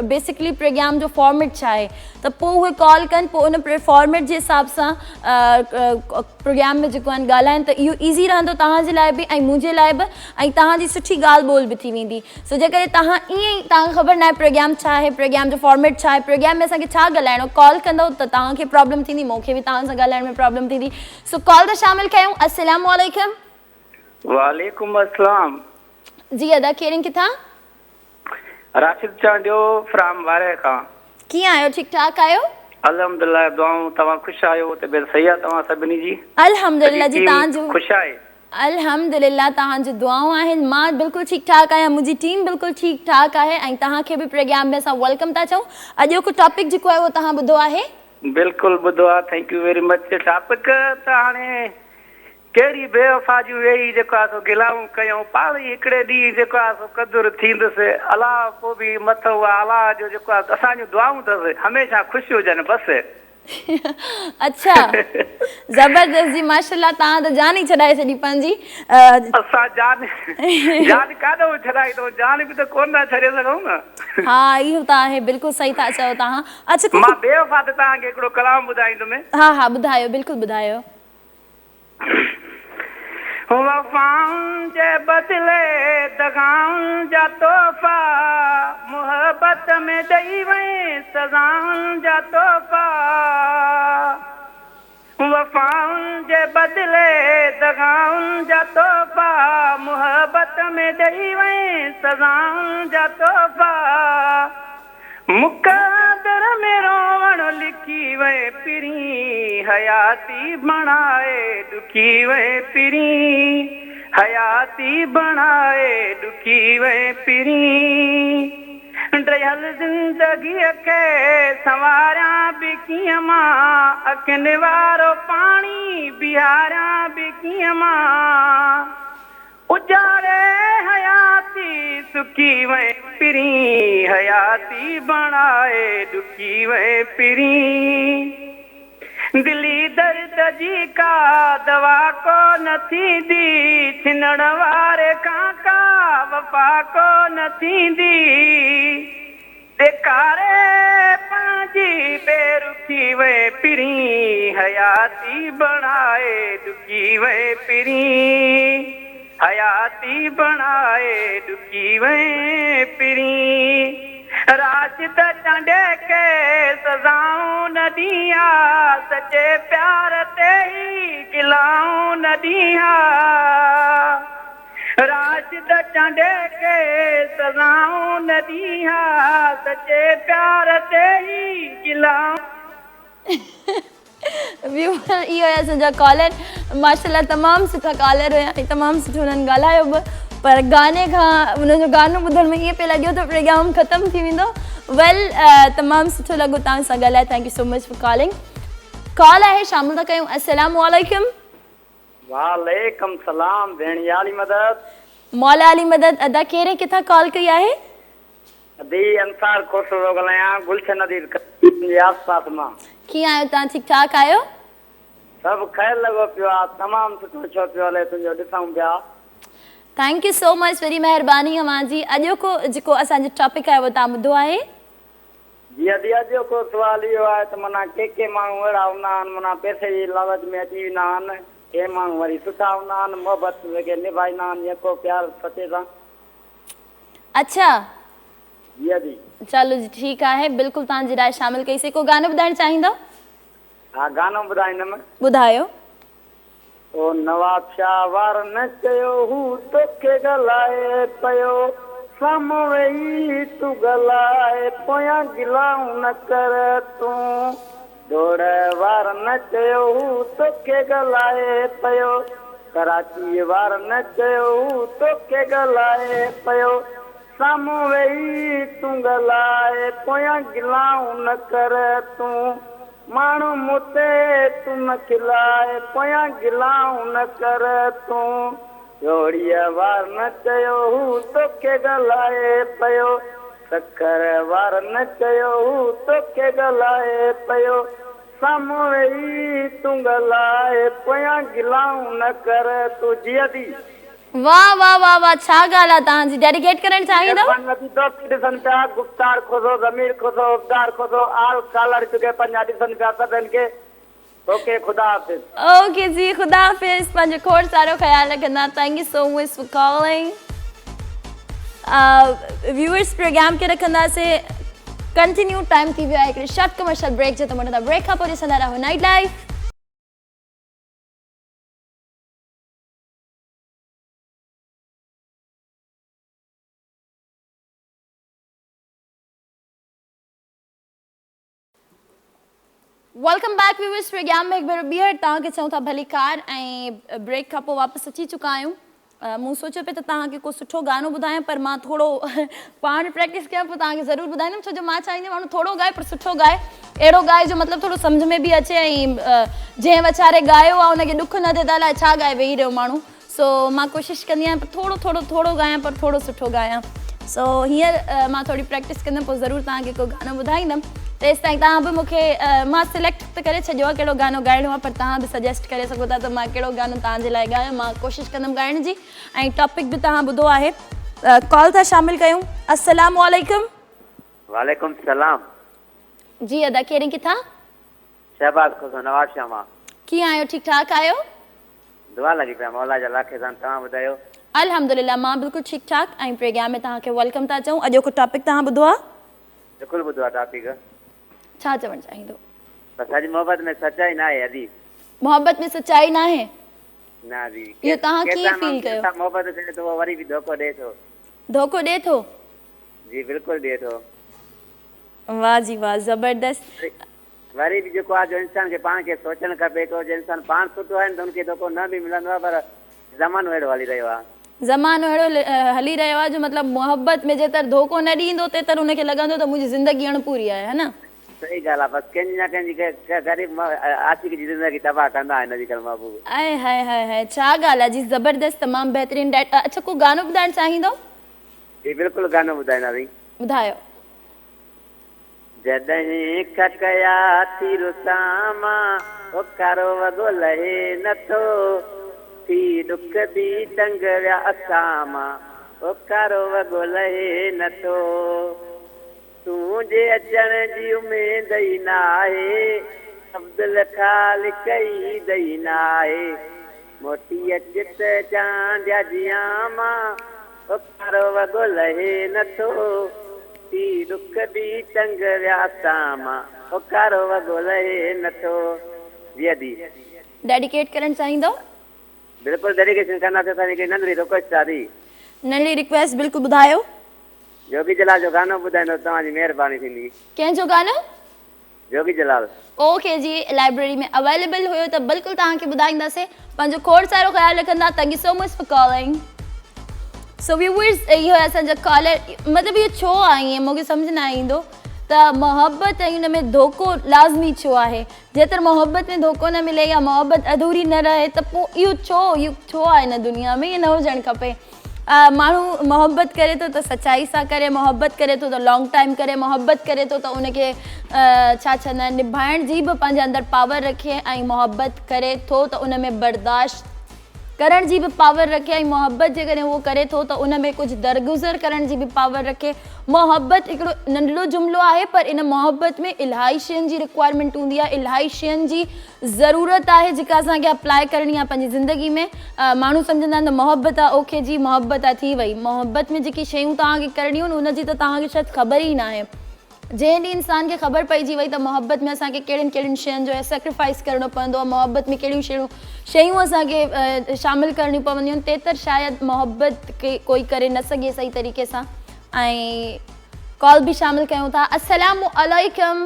बेसिकली प्रोग्राम जो फॉर्मेट छा आहे, त पोइ उहे कॉल कनि, पोइ उन फॉर्मेट जे हिसाब सां प्रोग्राम में जेको आहिनि ॻाल्हाइनि त इहो ईज़ी रहंदो तव्हांजे लाइ बि ऐं मुंहिंजे लाइ बि ऐं तव्हांजी सुठी ॻाल्हि ॿोल बि थी वेंदी। सो जेकॾहिं तव्हां ईअं ई तव्हांखे ख़बर न आहे प्रोग्राम छा आहे, प्रोग्राम जो फॉर्मेट छा आहे, प्रोग्राम में असांखे छा ॻाल्हाइणो, कॉल कंदव त तव्हांखे प्रॉब्लम थींदी, मूंखे बि तव्हां सां ॻाल्हाइण में प्रॉब्लम थींदी। सो कॉल त शामिल कयूं। अस्सलाम वालेकुम। वालेकुम अस्सलाम। जी अदा केरु किथां? राशिद चांडियो फ्राम वारे खां। कीअं आहियो? ठीकु ठाक आहियो? अल्हम्दुलिल्लाह, दुआऊं तव्हां ख़ुशि आहियो, तबियत सही आहे तव्हां सभिनी जी? अल्हम्दुलिल्लाह जी, तव्हांजो ख़ुशि आहे? अल्हम्दुलिल्लाह, तव्हांजो दुआऊं आहिनि, मां बिल्कुलु ठीकु ठाक आहियां, मुंहिंजी टीम बिल्कुलु ठीकु ठाक आहे ऐं तव्हांखे बि प्रोग्राम में असां welcome था चऊं। अॼोको टॉपिक जेको आहे उहो तव्हां ॿुधो आहे? बिल्कुलु ॿुधो आहे, thank you very much. Topic त हाणे कहिड़ी बेवफ़ा जूं वेही जेको आहे सो गिलाऊं कयूं, पाण ई हिकिड़े ॾींहुं जेको आहे सो क़दुरु थींदुसि। अलाह पोइ बि मथो आहे, अलाह जो जेको आहे असांजूं दुआऊं अथसि, हमेशा ख़ुशि हुजनि बसि। अच्छा, ज़बरदस्त जी, माशाल्लाह, तव्हां त जान ई छॾाए छॾी पंहिंजी। असां जान जान काॾो छॾाईंदो, जान बि त कोन था छॾे सघूं न। हा, इहो त आहे, बिल्कुलु सही था चओ तव्हां। अच्छा, मां बेवफ़ा ते तव्हांखे हिकिड़ो कलाम ॿुधाईंदुमि। हा हा, ॿुधायो, बिल्कुलु ॿुधायो। वफ़ाउनि जे बदिले दग़ाउनि जा तोहफ़ा, मुहबत में ॾेई वई सज़ाउनि जा तोहफ़ा। वफ़ाउनि जे बदिले दग़ाउनि जा तोहफ़ा, मुहबत में ॾेई वई सज़ाउनि जा तोहफ़ा। मुक़दर में रोवण लिखी वई पिरीं, हयाती बणाए ॾुखी वई पिरीं, हयाती बणाए ॾुखी वई पिरीं। ॾियल ज़िंदगीअ खे संवारियां बि कीअं मां, अखियुनि वारो पाणी बीहारियां बि कीअं मां। उजाड़े हयाती सुखी वई पिरीं, हयाती बणाए ॾुखी वई पिरीं। दिली दर्द जी का दवा को न थींदी, छिनण वारे खां का वफ़ा को न थींदी। ॾेखारे पंहिंजी बेरुखी वई पिरीं, हयाती बणाए ॾुखी वई पिरीं, हयाती बणाए ॾुखी वई पिरीं। राशिद चांडे खे सज़ाऊं न ॾियां, सचे प्यार ते ई गिलाऊं न ॾियां। राशिद चांडे खे सज़ाऊं न ॾियां, सचे प्यार ते ई गिलाऊं। व्यूअर, इहो हुया असांजा कॉलर। माशाल्लाह तमामु सुठा कॉलर हुया ऐं तमामु सुठो हुननि ॻाल्हायो बि, पर गाने खां हुनजो गानो ॿुधण में ईअं पियो लॻो त प्रोग्राम ख़तमु थी वेंदो। वेल, तमामु सुठो लॻो तव्हां सां ॻाल्हाए। Thank you so much for calling. Call आहे, शामिल था कयूं। अस्सलाम वालेकुम। वालेकुम सलाम भेण, या अली मदद। मौला अली मदद। अदा केरे किथां कॉल कई आहे? अदी अंसार खोसो थो ॻाल्हायां, गुलशन नदी जे आस पास मां। कीअं आहियो तव्हां? ठीकु ठाक आहियो? सभु ख़ैर लॻो पियो आहे, तमामु सुठो शो पियो हले तुंहिंजो, ॾिसूं पिया। Thank you so much, वॾी महिरबानी अव्हां जी। अॼोको जेको असांजो टॉपिक आहे उहो तव्हां ॿुधो आहे? जी अदी, अॼोको सुवाल इहो आहे त माना के के माण्हू अहिड़ा हूंदा आहिनि, माना पैसे जी लालच में अची वेंदा आहिनि, के माण्हू वरी सुठा हूंदा आहिनि, मोहबत जेके निभाईंदा आहिनि यको प्यार सचे सां। अच्छा जी अदी। चलो जी ठीकु आहे, बिल्कुलु तव्हांजी राय शामिल कईसीं। को गानो ॿुधाइण चाहींदव? हा, गानो ॿुधाईंदमि। ॿुधायो। ओ नवाब शाह वारनि चयो, हू तोखे ॻाल्हाए पियो, साम्हूं वेही तूं ॻाल्हाए, पोयां गिलाऊं न कर तूं। दौड़ वारनि चयो, हू तोखे ॻाल्हाए पियो, कराची वारनि चयो, हू तोखे ॻाल्हाए पियो, साम्हूं वेही तूं ॻाल्हाए, पोयां गिलाऊं न कर तूं। माण्हू मूं ते तूं न खिलाए, पोयां गिलाऊं न कर तूं। जोड़ीअ वारनि चयो, हू तोखे ॻाल्हाए पियो, सखर वारनि चयो, हू तोखे ॻाल्हाए पियो, साम्हूं वेही तूं ॻाल्हाए, पोयां गिलाऊं न कर तूं। जी अदी। वाह वाह वाह वाह, छा ॻाल्हि आहे तव्हांजी, डेडिकेट करणु चाहींदव? दोस्त ॾिसनि पिया, गुफ्तार खोसो, ज़मीर खोसो, उबदार खोसो, आल कॉलर चुके पंहिंजा ॾिसनि पिया सभिनि खे। ओके, ख़ुदा हाफ़िज़। ओके जी, ख़ुदा हाफ़िज़। पंहिंजो खोड़ सारो ख़्यालु रखंदा। Thank you so much for calling. Viewers, programme खे रखंदासीं कंटिन्यू। टाइम थी वियो आहे हिकिड़े शॉर्ट कमर्शियल ब्रेक जो, त वठंदा ब्रेक खां पोइ ॾिसंदा रहो night life. Welcome back viewers, programme में हिकु भेरो ॿीहर तव्हांखे चऊं था भलीकार ऐं ब्रेक खां पोइ वापसि अची चुका आहियूं। मूं सोचियो पिए त तव्हांखे को सुठो गानो ॿुधायां, पर मां थोरो पाण प्रैक्टिस कयां पोइ तव्हांखे ज़रूरु ॿुधाईंदुमि, छो जो मां चाहींदी माण्हू थोरो ॻाए पर सुठो ॻाए, अहिड़ो ॻाए जो मतिलबु थोरो सम्झ में बि अचे ऐं जंहिं वीचारे ॻायो आहे हुनखे ॾुख न थिए त अलाए छा ॻाए वेही रहियो माण्हू। सो मां कोशिशि कंदी आहियां पर थोरो थोरो थोरो ॻायां पर थोरो सुठो ॻायां। सो हींअर मां थोरी प्रैक्टिस कंदमि पोइ ज़रूरु तव्हांखे को गानो ॿुधाईंदमि। तेसि ताईं तव्हां बि मूंखे, मां सिलेक्ट त करे छॾियो आहे कहिड़ो गानो ॻाइणो आहे, पर तव्हां बि सजेस्ट करे सघो था त मां कहिड़ो गानो तव्हांजे लाइ ॻायां। मां कोशिशि कंदमि ॻाइण जी। ऐं टॉपिक बि तव्हां ॿुधो आहे। कॉल था शामिल कयूं। अस्सलाम वालेकुम। वालेकुम सलाम। जी अदा, केरु किथां? शहबाज खोसो, नवाब शाह मां। कीअं आहियो? ठीकु ठाक आहियो? दुआ लॻी पिया मौला जा लाख एहसान तव्हां ॿुधायो। अल्हम्दुलिल्लाह मां बिल्कुलु ठीक ठाक ऐं प्रोग्राम में तव्हांखे welcome था चऊं। अॼोको टॉपिक तव्हां ॿुधो आहे? बिल्कुलु ॿुधो आहे टॉपिक। छा चवणु चाहींदो? बसि अॼु मोहबत में सचाई न आहे अदी। मोहबत में सचाई न आहे? न अदी। इहो तव्हां कीअं फील कयो? मोहबत करे थो वरी बि धोखो ॾिए थो। धोखो ॾिए थो? जी बिल्कुलु ॾिए थो। वाह जी वाह, ज़बरदस्त। वरी बि जेको आहे जो इंसान खे पाण खे सोचणु खपे हिकिड़ो जो इंसान पाण सुठो आहे न त हुनखे धोखो न बि मिलंदो आहे, पर ज़मानो अहिड़ो हली रहियो आहे। ज़मानो अहिड़ो हली रहियो आहे जो मतिलबु मोहबत में जेतर धोखो न ॾींदो तेतर हुनखे लॻंदो त मुंहिंजी ज़िंदगी अणपूरी आहे, है न? सही ॻाल्हि आहे, बसि कंहिंजी न कंहिंजी ग़रीब आशिक जी ज़िंदगी तबाह कंदा आहिनि अॼुकल्ह महबूब। आए हाय हाय हाय, छा ॻाल्हि आहे जी, ज़बरदस्त, तमामु बहितरीन। अच्छा, को गानो ॿुधाइणु चाहींदो? जी बिल्कुलु गानो ॿुधाईंदासीं। ॿुधायो। जॾहिं खकया थी रुसामा, ओ कारो वॻो लहे नथो, थी ॾुख बि टंग विया असां मां, ओ कारो वॻो लहे नथो। तुंहिंजे अचण जी उमेद ई न आहे, अब्दुल ख़ालिक ईद ई न आहे, मोटी अच त चांदिया जियां मां, ओ कारो वॻो लहे नथो, थी ॾुख बि टंग विया असां मां, ओ कारो वॻो लहे नथो। जी अदी। डेडिकेट करणु चाहींदो? बिल्कुलु डेडिकेशन कंदासीं। असांजी नंढड़ी रिक्वेस्ट आहे। नंढड़ी रिक्वेस्ट, बिल्कुलु ॿुधायो। जोगी जलाल जो गानो ॿुधाईंदो, तव्हांजी महिरबानी थींदी। कंहिंजो गानो? जोगी जलाल। ओके जी, लाइब्रेरी में अवेलेबल हुयो त बिल्कुलु तव्हांखे ॿुधाईंदासीं। पंहिंजो खोड़ सारो ख़्यालु रखंदा। Thank you so much for calling. So viewers, इहो असांजो कॉलर, मतिलबु इहो छो आहे ईअं मूंखे सम्झ न ईंदो त मोहबत ऐं हुन में धोखो लाज़मी छो आहे? जेतिरो मोहबत में धोखो न मिले या मोहबत अधूरी न रहे त पोइ इहो छो आहे हिन दुनिया में? इहो न हुजणु खपे। माण्हू मोहबत करे थो त सचाई सां करे, मोहबत करे थो त लॉन्ग टाइम करे, मोहबत करे थो त उनखे छा चवंदा आहिनि निभाइण जी बि पंहिंजे अंदरि पावर रखे, ऐं मोहबत करे थो त उन में बर्दाश्त करण जी बि पावर रखे, ऐं मोहबत जेकॾहिं उहो करे थो त उन में कुझु दरगुज़र करण जी बि पावर रखे। मोहबत हिकिड़ो नंढड़ो जुमिलो आहे, पर इन मोहबत में इलाही शयुनि जी रिक्वायरमेंट हूंदी आहे, इलाही शयुनि जी ज़रूरत आहे जेका असांखे अप्लाई करणी आहे पंहिंजी ज़िंदगी में। माण्हू सम्झंदा आहिनि त मोहबत आहे, ओके जी मोहबत आहे, थी वई। मोहबत में जेकी शयूं तव्हांखे करणियूं आहिनि उनजी त तव्हांखे शायदि ख़बर ई न आहे। जंहिं ॾींहुं इंसान खे ख़बर पइजी वई त मोहबत में असांखे कहिड़ियुनि कहिड़ियुनि शयुनि जो सेक्रीफाइस करिणो पवंदो आहे, मोहबत में कहिड़ियूं शयूं असांखे शामिल करणियूं पवंदियूं आहिनि, तेतर शायदि मोहबत खे कोई करे न सघे सही तरीक़े सां। ऐं कॉल बि शामिल कयूं था। अस्सलामु अलैकुम।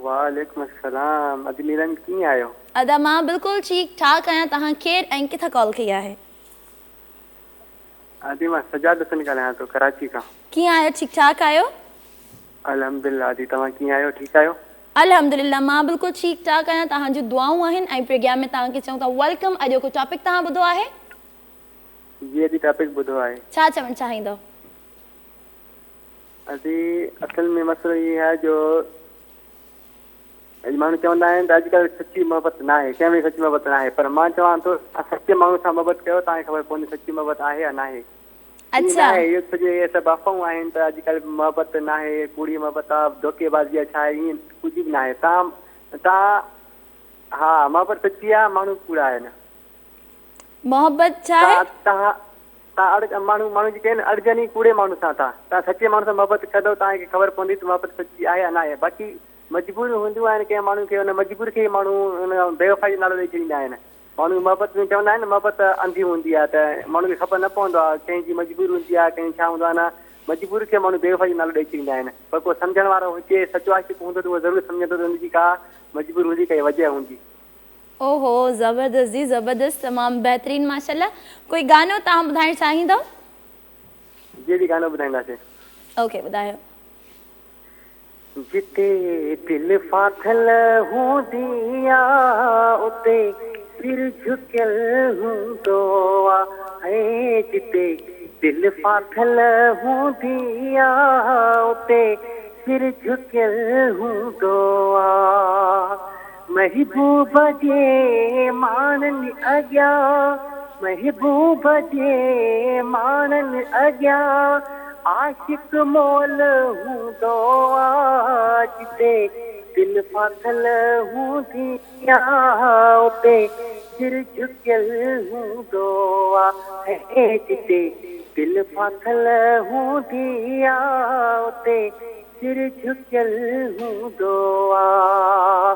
वालेकुम अस्सलाम। अदी नीलम कीअं आहियो? अदा मां बिल्कुलु ठीक ठाक आहियां। तव्हां केरु ऐं किथां कॉल कई आहे? अदी मां सजाद हुसैन ॻाल्हायां थो कराची खां। कीअं आहियो? ठीक ठाक आहियो? अल्हम्दुलिल्लाह। अदी तव्हां कीअं आहियो? ठीक आहियो? अल्हम्दुलिल्लाह मां बिल्कुलु ठीक ठाक आहियां। तव्हांजूं दुआऊं आहिनि ऐं प्रोग्राम में तव्हांखे चऊं था welcome. अॼोको टॉपिक तव्हां ॿुधो आहे? जी अदी टॉपिक ॿुधो आहे। छा चवणु चाहींदो? अदी असल में मसइलो इहो आहे जो अॼु माण्हू चवंदा आहिनि त अॼुकल्ह सची मोहबत न आहे, कंहिं में सची मोहबत न आहे, पर मां चवां थो सचे माण्हू सां मोहबत कयो, तव्हांखे ख़बर पवंदी सची मोहबत आहे या न आहे। अच्छा, इहो सॼो इहे सभु अफ़वाहूं आहिनि त अॼुकल्ह मोहबत न आहे, कूड़ी मोहबत आहे, धोखेबाज़ी आहे, छा आहे, ईअं कुझु बि न आहे। तव्हां हा मोहबत सची आहे, माण्हू कूड़ा आहिनि। मोहबत छा आहे? तव्हां माण्हू माण्हू जेके आहिनि अड़जनि ई कूड़े माण्हू सां था। तव्हां सचे माण्हू सां मोहबत कंदव, तव्हांखे ख़बर पवंदी त मोहबत सची आहे या न आहे। बाक़ी मजबूरियूं हूंदियूं आहिनि कंहिं माण्हू खे, हुन मजबूरी खे माण्हू हुन बेवफ़ाई जो नालो ॾेई छॾींदा आहिनि। माण्हू मोहबत में चवंदा आहिनि मोहबत अंधी हूंदी आहे, त माण्हू खे ख़बर न पवंदो आहे, कंहिंजी मजबूरी हूंदी आहे, कंहिं छा हूंदो आहे न, मजबूरी खे माण्हू बेवफ़ाई जो नालो ॾेई छॾींदा आहिनि। पर को सम्झण वारो हुजे, सचो आशिक़ हूंदो त उहो ज़रूरु सम्झंदो त हुनजी का मजबूरी हूंदी, काई वजह हूंदी। ओहो, ज़बरदस्त जी, ज़बरदस्त, तमामु बहितरीन माशाल्लाह। कोई गानो तव्हां ॿुधाइणु चाहींदव? जी जी गानो ॿुधाईंदासीं। ओके, ॿुधायो। जिते दिल फाथल हूंदी आ, उते सिर झुकियल हूंदो आ। ऐं जिते दिल फाथल हूंदी आ, उते सिर झुकियल हूंदो आ। महबूब जे माणनि अॻियां, महबूब जे माणनि अॻियां, आशिक मोल हूंदो आ। जिते दिलि फाथल हूंदी आहे, उते सिर झुकियल हूंदो आहे। जिते दिलि फाथल हूंदी आहे, उते सिर झुकियल हूंदो आहे।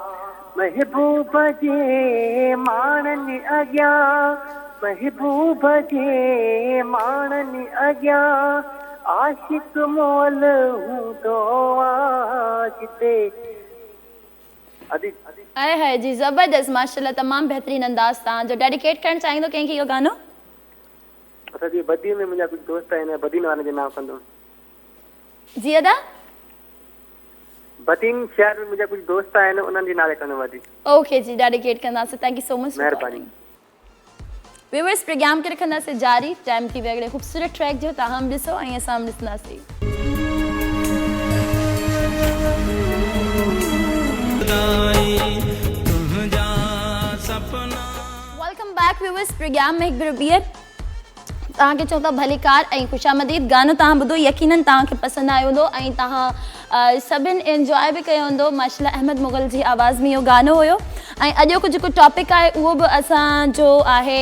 महबूब जे माणनि अॻियां, महबूब जे माणनि अॻियां, आशिक मोल हूंदो आहे। जिते आए हाय जी, ज़बरदस्त, माशाल्लाह, तमामु बहितरीन अंदाज़ तव्हांजो। डेडिकेट करणु चाहींदो कंहिंखे इहो गानो? असांजे बदीन में मुंहिंजा कुझु दोस्त आहिनि, बदीन वारनि जे नाम कंदुमि। जी अदा? बदीन शहर में मुंहिंजा कुझु दोस्त आहिनि, उन्हनि जे नाले कंदुमि अदी। ओके जी, डेडिकेट कंदासीं। Thank you so much. महिरबानी। व्यूअर्स, प्रोग्राम खे रखंदासीं जारी। टाइम थी वियो हिकिड़े ख़ूबसूरत ट्रैक जो, तव्हां बि ॾिसो ऐं असां बि ॾिसंदासीं। Welcome back viewers, programme में हिकु भेरो ॿीहर तव्हांखे चऊं था भलीकार ऐं ख़ुशामदीद। गानो तव्हां ॿुधो, यकीनन तव्हांखे पसंदि आयो हूंदो ऐं तव्हां सभिनि एंजॉय बि कयो हूंदो। माशाल्लाह अहमद मुग़ल जी आवाज़ में इहो गानो हुयो। ऐं अॼोको जेको टॉपिक आहे उहो बि असांजो आहे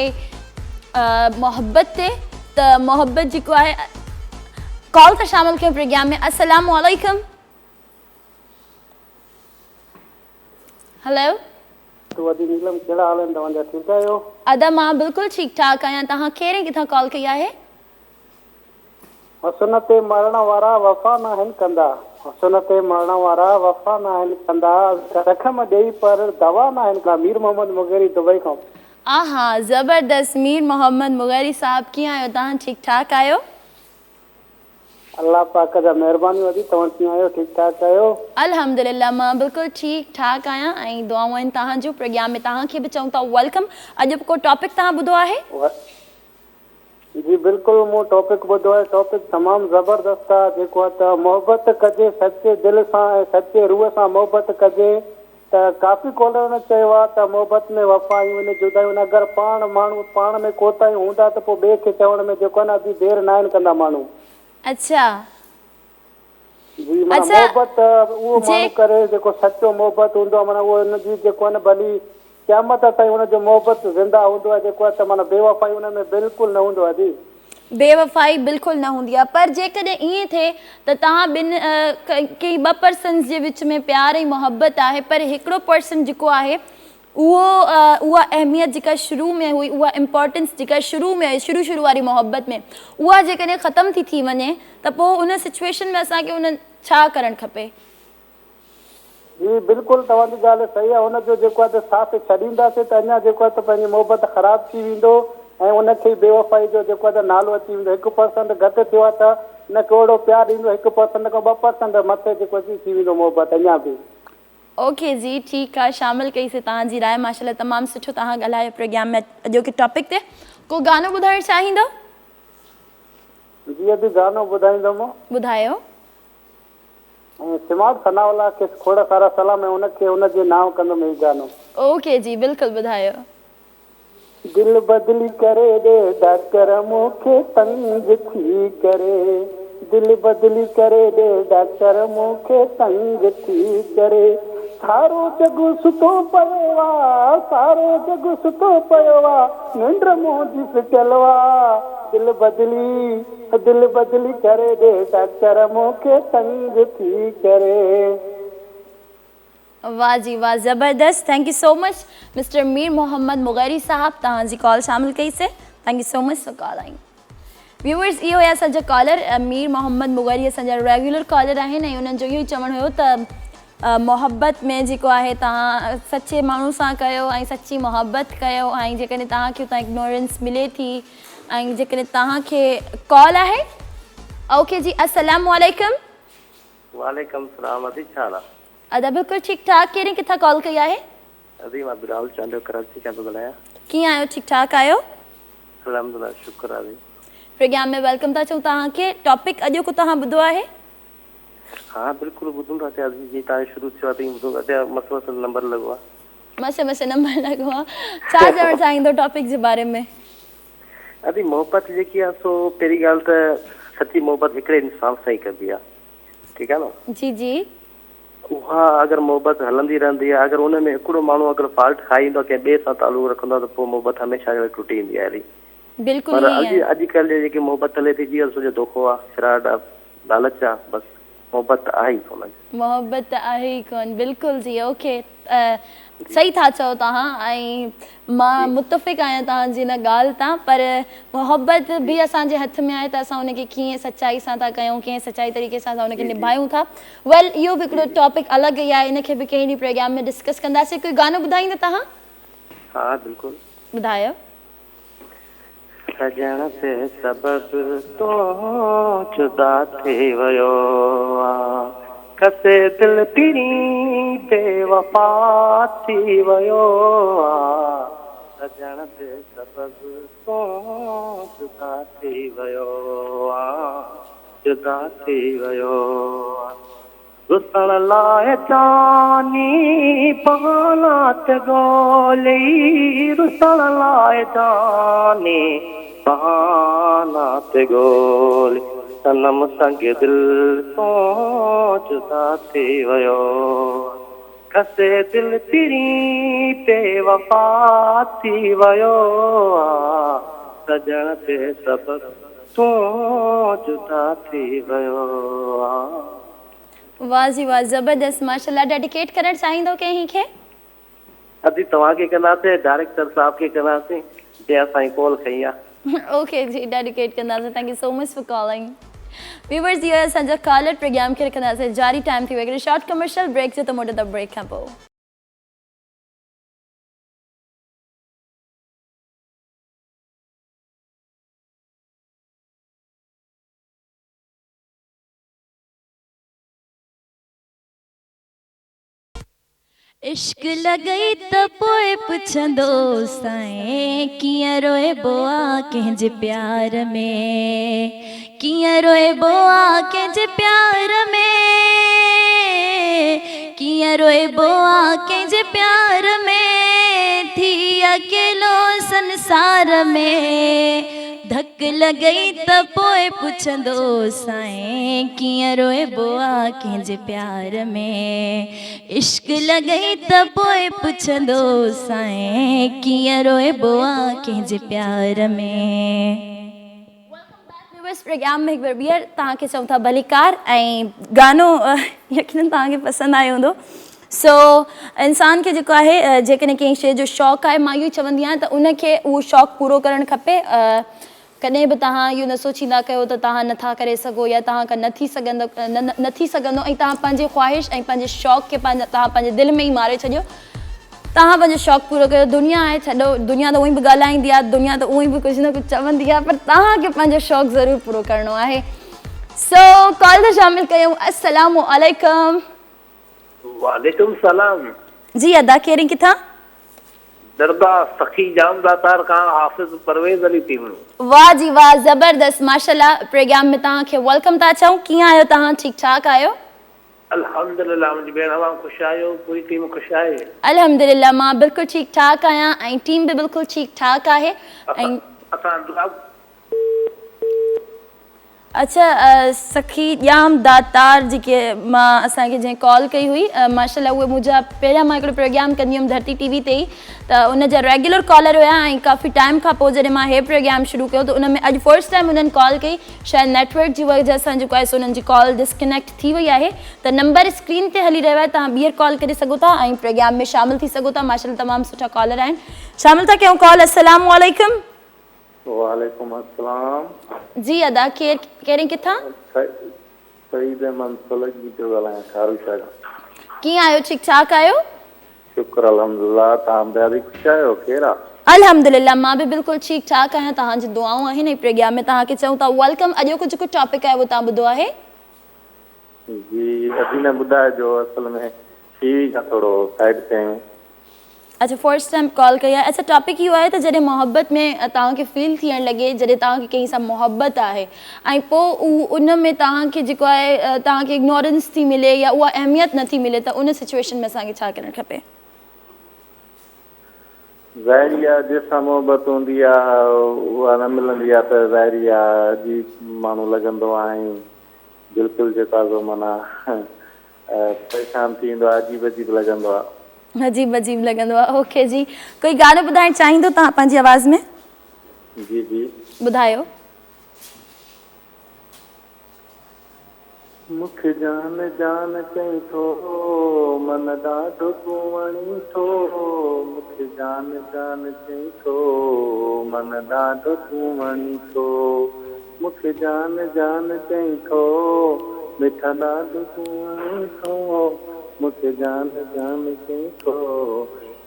मोहब्बत ते। त मोहब्बत जेको आहे, कॉल था शामिल कयूं प्रोग्राम में। अस्सलामु अलैकुम। हेलो। तो अदी नीलम, कहिड़ा हाल आहिनि तव्हांजा? ठीकु आहियो? अदा मां बिल्कुलु ठीकु ठाक आहियां। तव्हां केरु ऐं किथां कॉल कई आहे? हुस्न ते मरण वारा वफ़ा नाहिनि कंदा, हुस्न ते मरण वारा वफ़ा नाहिनि कंदा, ज़ख़म ॾेई पर दवा नाहिनि कंदा। मीर मोहम्मद मुगेरी दुबई खां। आहा, ज़बरदस्त। मीर मोहम्मद मुगेरी साहब, कीअं आहियो तव्हां? ठीकु ठाक आहियो? अलाह पाक जा महिरबानी अदी, तव्हां कीअं आहियो? ठीकु ठाक आहियो? अल्हम्दुलिल्लाह, मां बिल्कुलु ठीकु ठाक आहियां ऐं दुआऊं आहिनि तव्हांजूं। प्रोग्राम में तव्हांखे बि चऊं था welcome. अॼु को टॉपिक तव्हां ॿुधो आहे? जी बिल्कुलु, मूं टॉपिक ॿुधो आहे। टॉपिक तमामु ज़बरदस्त आहे, जेको आहे त मोहबत कजे सच्चे दिल सां ऐं सच्चे रूह सां मोहबत कजे। त काफ़ी कॉलर चयो आहे त मोहबत में वफ़ायूं आहिनि, जुदायूं आहिनि। अगरि पाण माण्हू पाण में कोताहियूं हूंदा त पोइ ॿिए खे चवण में जेको आहे न अॼु देरि न आहिनि कंदा माण्हू। अच्छा जी, माना मोहबत उहो माण्हू करे जेको सचो मोहबत हूंदो आहे, माना उहो हुनजी जेको आहे न भली क़यामत ताईं हुनजो मोहबत ज़िंदा हूंदो आहे, जेको आहे त माना बेवफ़ाई हुन में बिल्कुलु न हूंदो आहे। जी बेवफ़ाई बिल्कुलु न हूंदी आहे, पर जेकॾहिं ईअं थिए त तव्हां ॿिनि कंहिं ॿ पर्सन जे विच में प्यार ऐं मोहबत आहे, पर हिकिड़ो पर्सन जेको आहे उहो उहा अहमियत जेका शुरू में हुई, उहा इम्पोर्टेंस जेका शुरू में हुई, शुरू शुरू वारी मोहबत में, उहा जेकॾहिं ख़तमु थी थी वञे त पोइ उन सिचुएशन में असांखे उन छा करणु खपे? जी बिल्कुलु, तव्हांजी ॻाल्हि सही आहे। हुनजो जेको आहे त साथ छॾींदासीं त अञा जेको आहे त पंहिंजी मोहबत ख़राबु थी वेंदो ऐं उनखे बेवफ़ाई जो जेको आहे त नालो अची वेंदो। 1% घटि थियो आहे त न को अहिड़ो प्यार ईंदो, 1% खां 2% मथे जेको थी वेंदो मोहबत अञा बि। ओके जी, ठीकु आहे, शामिल कईसीं तव्हांजी राय। माशाल्लाह तमामु सुठो तव्हां ॻाल्हायो प्रोग्राम में अॼोके टॉपिक ते। को गानो ॿुधाइण चाहींदो? जी अॼु गानो ॿुधाईंदुमि। ॿुधायो। ऐं स्मार्ट सनावला खे खोड़ सारा सलाम ऐं उनखे हुनजे नांव कंदुमि हीउ गानो। ओके जी, बिल्कुलु ॿुधायो। दिल बदली करे ॾे डॉक्टर मूंखे तंग थी करे, दिल बदली करे ॾे डॉक्टर मूंखे तंग थी करे, सारो जग सुतो पियो आहे, सारो जग सुतो पियो आहे, निंड मुंहिंजी फिटल आहे, दिल बदली करे ॾे डॉक्टर मूंखे तंग थी करे। वाह जी वाह, ज़बरदस्त। Thank you so much mister Mir Mohammad Mugheri साहब, तव्हांजी कॉल शामिल कईसीं। Thank you so much for calling. Viewers, इहो हुया असांजा कॉलर मीर मोहम्मद मुगैरी असांजा रेगुलर कॉलर आहिनि ऐं उन्हनि जो इहो ई चवणु हुयो त मोहबत में जेको आहे तव्हां सचे माण्हू सां कयो ऐं सची मोहबत कयो ऐं जेकॾहिं तव्हांखे उतां इग्नोरेंस मिले थी ऐं जेकॾहिं तव्हांखे कॉल आहे। ओके जी, अस्सलामु अलैकुम। वालेकुम सलाम। अदी छा हाल आहे? अदा बिल्कुलु ठीकु ठाक। केरे किथां कॉल कई आहे? अदी मां बिलाल चांडियो कराची खां थो ॻाल्हायां। कीअं आहियो? ठीकु ठाक आहियो? अल्हम्दुलिल्लाह, शुक्र आहे। प्रोग्राम में welcome था चऊं तव्हांखे। टॉपिक अॼोको तव्हां ॿुधो आहे? हा बिल्कुलु ॿुधूं था पिया। जीअं तव्हां शुरू थियो आहे तीअं ॿुधूं था पिया। मस मस नंबर लॻो आहे। मस मस नंबर लॻो आहे। छा चवणु चाहींदो टॉपिक जे बारे में? अदी मोहबत जेकी आहे सो पहिरीं ॻाल्हि त सची मोहबत हिकिड़े इंसान सां ई कबी आहे, ठीकु आहे न? जी जी। उहा अगरि मोहबत हलंदी रहंदी आहे, अगरि उन में हिकिड़ो माण्हू अगरि फॉल्ट खाई ईंदो आहे, कंहिं ॿिए सां तालुक रखंदो आहे त पोइ मोहबत हमेशा लाइ टुटी ईंदी आहे हली। बिल्कुलु पर ईअं ई अॼु आहे। अॼुकल्ह जी जेकी मोहबत हले थी जीअं सॼो धोखो आहे, फ्रॉड आहे, लालच आहे, बसि मोहबत आहे ई कोन। मोहबत आहे ई कोन, बिल्कुलु जी, ओके, सही था चओ तव्हां ऐं मां मुतफ़िक़ आहियां तव्हांजी हिन ॻाल्हि तां, पर मोहबत बि असांजे हथ में आहे त असां उनखे कीअं सचाई सां था कयूं, कीअं सचाई तरीक़े सां असां उनखे निभायूं था। वेल, इहो बि हिकिड़ो टॉपिक अलॻि ई आहे, इनखे बि कंहिं ॾींहुं प्रोग्राम में डिस्कस कंदासीं। कोई गानो ॿुधाईंदा तव्हां? हा, बिल्कुलु। ॿुधायो। सजण ते सबब तो जुदा थी वियो आ, कसे दिल पिरी बेवफा थी वियो आ, सजण ते सबब तो जुदा थी वियो आ, जुदा थी वियो आ। रुसण लाइ जानी बहाना ते ॻोल्ही, रुसण लाइ जानी बहाना ते ॻोल्ही, सनम संग दिल तो जुदा थी वियो, कसे दिल पिरी बेवफा थी वियो आ, सजण ते सबब तो जुदा थी वियो आ। वाह जी वाह, ज़बरदस्त, माशाल्लाह। डेडिकेट करणु चाहींदो कंहिंखे? अदी तव्हांखे कंदासीं, डायरेक्टर साहिब खे कंदासीं, जंहिं असांजी कॉल खई आहे। ओके जी, डेडिकेट कंदासीं। Thank you so much for calling. Viewers, इहो असांजो कॉलर प्रोग्राम खे रखंदासीं जारी। टाइम थी वियो हिकिड़ो शॉर्ट कमर्शियल ब्रेक जो, त मोटंदा ब्रेक खां पोइ। इश्क लॻई त पोइ पुछंदो साईं, कीअं रोइबो आहे कंहिंजे प्यार में, कीअं रोइबो आहे कंहिंजे प्यार में, कीअं रोइबो आहे कंहिंजे प्यार में, थी अकेलो संसार में, धक लॻई त पोइ पुछंदो साईं, कीअं रोइबो आहे कंहिंजे प्यार में, इश्क लॻई त पोइ पुछंदो साईं, कीअं रोइबो आहे कंहिंजे प्यार में। प्रोग्राम में हिकु बार ॿीहर तव्हांखे चऊं था भलीकार ऐं गानो यकीनन तव्हांखे पसंदि आयो हूंदो। सो इंसान खे जेको आहे, जेकॾहिं कंहिं शइ जो शौक़ु आहे, मां इहो ई चवंदी आहियां त उनखे उहो शौक़ु पूरो करणु खपे। कॾहिं बि तव्हां इहो न सोचींदा कयो त तव्हां नथा करे सघो या तव्हां खां न थी सघंदो, न थी सघंदो ऐं तव्हां पंहिंजी ख़्वाहिश ऐं पंहिंजे शौक़ु खे तव्हां पंहिंजे दिलि में ई मारे छॾियो। तव्हां पंहिंजो शौक़ु पूरो कयो। दुनिया आहे, छॾो, दुनिया त उहा ई बि ॻाल्हाईंदी आहे, दुनिया त उहा ई बि कुझु न कुझु चवंदी आहे, पर तव्हांखे पंहिंजो शौक़ु ज़रूरु पूरो करिणो आहे। सो कॉल त शामिल कयूं। अस्सलामु अलैकुम। वालेकुम सलाम। जी अदा, केरु किथां? दरगाह सखी जाम दातार खां हाफ़िज़ परवेज़ अली तीवणो। वाह जी वाह, ज़बरदस्त, माशाल्लाह। प्रोग्राम में तव्हांखे welcome था चऊं। कीअं आहियो तव्हां? ठीकु ठाक आहियो? अल्हम्दुलिल्लाह मुंहिंजी भेण, अवां ख़ुशि आहियो? पूरी टीम ख़ुशि आहे? अल्हम्दुलिल्लाह, मां बिल्कुलु ठीकु ठाक आहियां ऐं टीम बि बिल्कुलु ठीकु ठाक आहे। ऐं असां दुआ अच्छा, सखी ॼाम दातार जेके मां असांखे जंहिं कॉल कई हुई, माशाल्लाह उहे मुंहिंजा पहिरियां मां हिकिड़ो प्रोग्राम कंदी हुयुमि धरती टीवी ते ई, त उन जा रेगुलर कॉलर हुया ऐं काफ़ी टाइम खां पोइ जॾहिं मां हे प्रोग्राम शुरू कयो त उन में अॼु फर्स्ट टाइम उन्हनि कॉल कई। शायदि नेटवर्क जी वजह सां जेको आहे सो उन्हनि जी कॉल डिस्कनेक्ट थी वई आहे। त नंबर स्क्रीन ते हली रहियो आहे, तव्हां ॿीहर कॉल करे सघो था ऐं प्रोग्राम में शामिल थी सघो था। माशाल्लाह तमामु सुठा कॉलर आहिनि। शामिल था कयूं कॉल। अस्सलामु अलैकुम। वालेकुम अस्सलाम। जी अदा, केरु केरु किथां? सईद अहमद सोलंकी थो ॻाल्हायां, खारू शाह खां। कीअं आहियो? ठीकु ठाक आहियो? शुक्र अल्हम्दुलिल्लाह। तव्हां ॿुधायो बि ख़ुशि आहियो? केरु आहे? अल्हम्दुलिल्लाह, मां बि बिल्कुलु ठीकु ठाक आहियां। तव्हांजी दुआऊं आहिनि ऐं प्रोग्राम में तव्हांखे चऊं था welcome. अॼोको जेको टॉपिक आहे उहो तव्हां ॿुधो आहे? जी, अॼु न ॿुधाइजो, असल में टीवी खां थोरो साइड ते आहियूं। अच्छा, फर्स्ट टाइम कॉल कई आहे। अच्छा, टॉपिक इहो आहे त जॾहिं मोहबत में तव्हांखे फील थियणु लॻे, जॾहिं तव्हांखे कंहिं सां मोहबत आहे ऐं पोइ उन में तव्हांखे जेको आहे तव्हांखे इग्नोरेंस थी मिले या उहा अहमियत नथी मिले, त उन सिचुएशन में असांखे छा करणु खपे? ज़ाहिरी आहे, जंहिंसां मोहबत हूंदी आहे उहा न मिलंदी आहे त ज़ाहिरी आहे अजीब माण्हू लॻंदो आहे ऐं बिल्कुलु जेको आहे सो माना پريشان ٿي ويندو آهي عجيب عجيب لڳندو آهي. عجيب عجيب لڳندو آهي اوڪي جي ڪوئي گانو ٻڌائڻ چاهيندو توهان پنهنجي آواز ۾؟ جي جي. ٻڌايو. مونکي جان جان چئين ٿو من ڏاڍو تون وڻين ٿو مونکي جان جان چئين ٿو من ڏاڍو تون وڻين ٿو مونکي جان جان چئين ٿو مٺا ڏاڍو تون وڻين ٿو مونکي جان جان چئين ٿو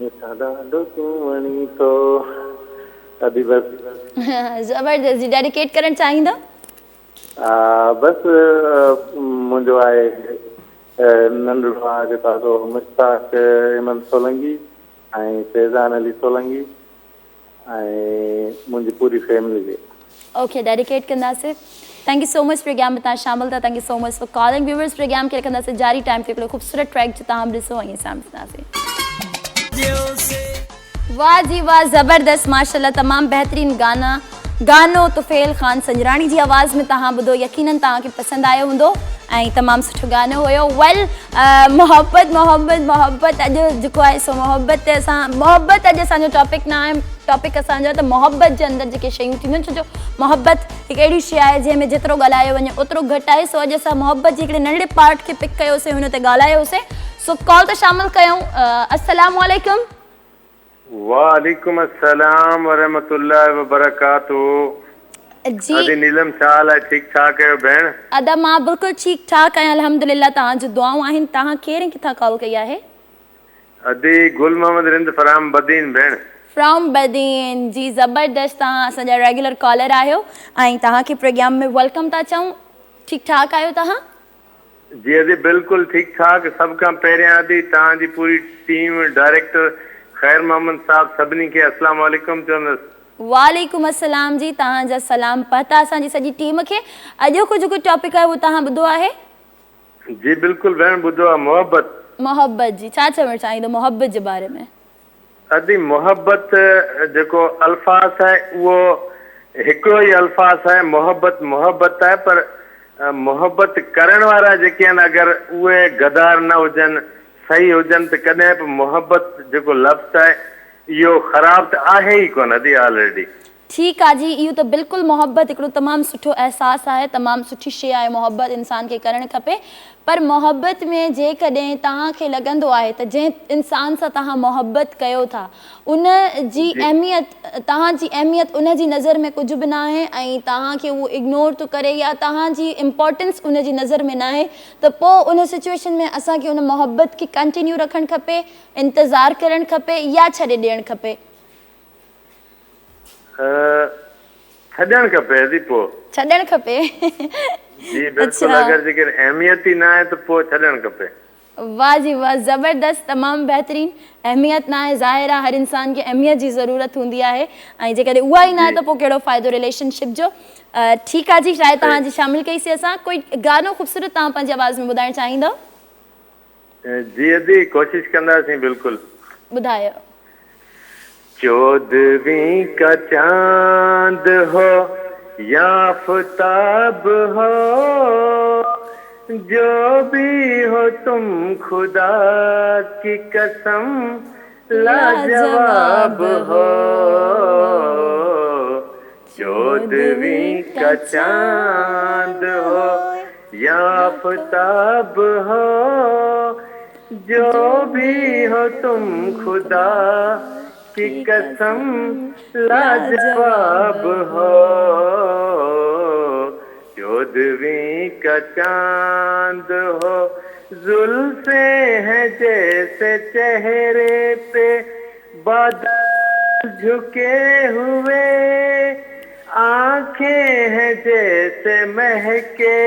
مٺا ڏاڍو تون وڻين ٿو ادي بس. زبردست جي ڊيڊيڪيٽ ڪرڻ چاهيندؤ. بس منهنجو آهي ننڍڙو آ جيڪو آ سو مشتاق احمد سولنگي ۽ فيضان علي سولنگي ۽ منهنجي پوري فيملي کي. اوڪي ڊيڊيڪيٽ ڪنداسي thank you so much programme ۾ توهان شامل ٿيا thank you so much for calling viewers programme کي رکنداسي جاري ٽائيم تي هڪڙو خوبصورت ٽريڪ جو توهان به ڏسو ۽ اسان به ڏسنداسي. واه جي واه زبردست ماشاءالله تمام بهترين گانا گانو طفيل خان سنجراڻي جي آواز ۾ توهان ٻڌو يقينن توهان کي پسند آيو هوندو ۽ تمام سٺو گانو هيو ويل محبت محبت محبت اڄ جيڪو آهي سو محبت تي اسان محبت اڄ اسان جو ٽاپڪ نه آهي ٽاپڪ اسان جو ته محبت جي اندر جيڪي شيون ٿينديون ڇو جو محبت هڪ اهڙي شي آهي جنهن ۾ جيترو ڳالهايو وڃي اوترو گهٽ آهي سو اڄ اسان محبت جي هڪڙي ننڍڙي پارٽ کي پڪ ڪيوسي هن تي ڳالهايوسي سو ڪال ته شامل ڪيون السلام عليڪم. وعليڪم السلام ورحمة الله وبرڪاته جي ادي نيلم ڇا حال آهي ٺيڪ ٺاڪ آهيو ڀيڻ. ادا مان بلڪل ٺيڪ ٺاڪ آهيان الحمدلله توهان جون دعائون آهن توهان ڪير ۽ ڪٿان ڪال ڪئي آهي. ادي گل محمد رند فرام بدين ڀيڻ. فرام بدين جي زبردست توهان اسان جا ريگيولر ڪالر آهيو ۽ توهان کي پروگرام ۾ welcome ٿا چئون ٺيڪ ٺاڪ آهيو توهان. جي ادي بلڪل ٺيڪ ٺاڪ سڀ کان پهريان ادي توهان جي پوري ٽيم ڊائريڪٽر خير محمد صاحب سڀني کي اسلام عليڪم چوندس. وعليڪم السلام جي توهان جا سلام پهتا اسان جي سڄي ٽيم کي اڄوڪو جيڪو ٽاپڪ آهي اهو توهان ٻڌو آهي. جي بلڪل ڀيڻ ٻڌو آهي محبت. محبت جي ڇا چوڻ چاهيندو محبت جي باري ۾. ادي محبت جيڪو الفاظ آهي اهو هڪڙو ئي الفاظ آهي محبت محبت آهي پر محبت ڪرڻ وارا جيڪي آهن اگر اهي غدار نه هجن صحيح هجن ته ڪڏهن به محبت جيڪو لفظ آهي اهو خراب ته آهي ئي ڪونه ادي آلريڊي. ٺيڪ آ جي اهو ته بلڪل محبت هڪڙو تمام سٺو احساس آهي تمام سٺي شي آهي محبت انسان کي ڪرڻ کپي پر محبت ۾ جيڪڏهن توهان کي لڳندو آهي ته جنهن انسان سان توهان محبت ڪيو ٿا ان جي اهميت توهان جي اهميت ان جي نظر ۾ ڪجهه به ناهي ۽ توهان کي اهو اگنور ٿو ڪري يا توهان جي امپارٽنس ان جي نظر ۾ ناهي ته پوء ان سچويشن ۾ اسان کي ان محبت کي ڪنٽينيو رکڻ کپي انتظار ڪرڻ کپي يا ڇڏي ڏيڻ کپي. ڇڏڻ کپي ادي پوء. ڇڏڻ کپي. جي بلڪل اگر جيڪڏهن اهميت ئي ناهي ته پوء ڇڏڻ کپي. واه جي واه زبردست تمام بهترين اهميت ناهي ظاهر آ هر انسان کي اهميت جي ضرورت هوندي آهي ۽ جيڪڏهن اها ئي ناهي ته پوء ڪهڙو فائدو رليشن شپ جو ٺيڪ آ جي راء توهان جي شامل ڪئي سي اسان ڪوئي گانو خوبصورت توهان پنهنجي آواز ۾ ٻڌائڻ چاهيندؤ. جي ادي ڪوشش ڪنداسين بلڪل. ٻڌايو. چودھوين ڪا چاند ھو يا آفتاب ھو جو بھي ھو تم خدا ڪي قسم لاجواب ھو چودھوين ڪا چاند ھو يا آفتاب ھو جو بھي ھو تم خدا ڪي قسم لاجواب ھو چودھوين ڪا چاند ھو زلفين ھين جيسي چهري پي بادل جھڪي ھوئي آنکين هين جيسي مهڪي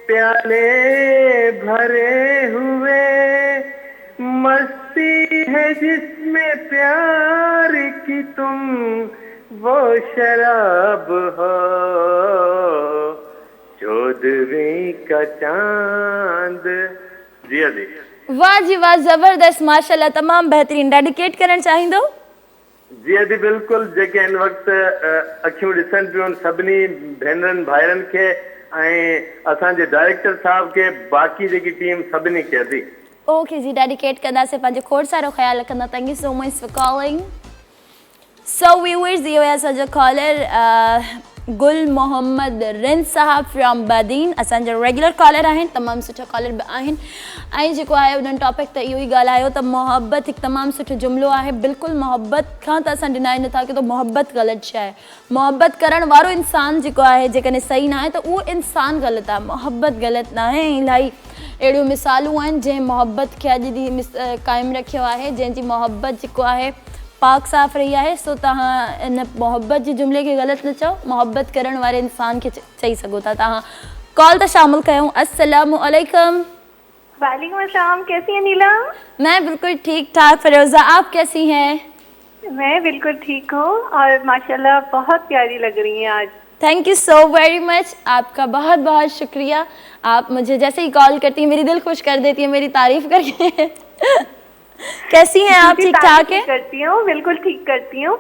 پيالي ڀري هوئي مستي هي جس ۾ پيار ڪي تم وو شراب هو چودھوين ڪا چاند جي ادي. واه جي واه زبردست ماشاءالله تمام بهترين ڊيڊيڪيٽ ڪرڻ چاهيندو. جي ادي بلڪل جيڪي هن وقت اکيون ڏسن پيون سڀني ڀينرن ڀائرن کي ۽ اسان جي ڊائريڪٽر صاحب کي باقي جيڪي ٽيم سڀني کي ادي. اوڪي جي ڊيڊيڪيٽ ڪنداسين پنهنجو کوڙ سارو خيال رکندا thank you so much for calling so viewers اهو آهي اسان جو ڪالر گل محمد رند صاحب فرام بدين اسان جا ريگيولر ڪالر آهن تمام سٺا ڪالر به آهن ۽ جيڪو آهي انهن ٽاپڪ تي اهو ئي ڳالهايو ته محبت هڪ تمام سٺو جملو آهي بلڪل محبت کان ته اسان ڊنائي نٿا ڪيون ته محبت غلط شيء آهي محبت ڪرڻ وارو انسان جيڪو آهي جيڪڏهن صحيح ناهي ته اهو انسان غلط آهي محبت غلط ناهي ۽ الاهي اهڙيون مثالون آهن جنهن محبت کي اڄ ڏينهن قائم رکيو آهي جنهن جي محبت جيڪو آهي پاڪ صاف رهي آهي سو توهان ان محبت جي جملي کي غلط نه چئو محبت ڪرڻ واري انسان کي چئي سگهو ٿا توهان ڪال ته شامل ڪيون السلام عليڪم. وعليڪم السلام ڪيسي هين نيلم. مين بلڪل ٺيڪ ٺاڪ فيروزه آپ ڪيسي هين. مين بلڪل ٺيڪ هون اور ماشاءالله بهت پياري لگ رهي هين آج. Thank you so very much آپ کا بهت بهت شڪريه آپ مجهي جيسي هي ڪال ڪرتي هين ميري دل خوش ڪر ديتي هين ميري تعريف ڪر ڪي ڪيسي هين آپ ٺيڪ ٺاڪ هين. ڪرتي هون بلڪل ٺيڪ ڪرتي هون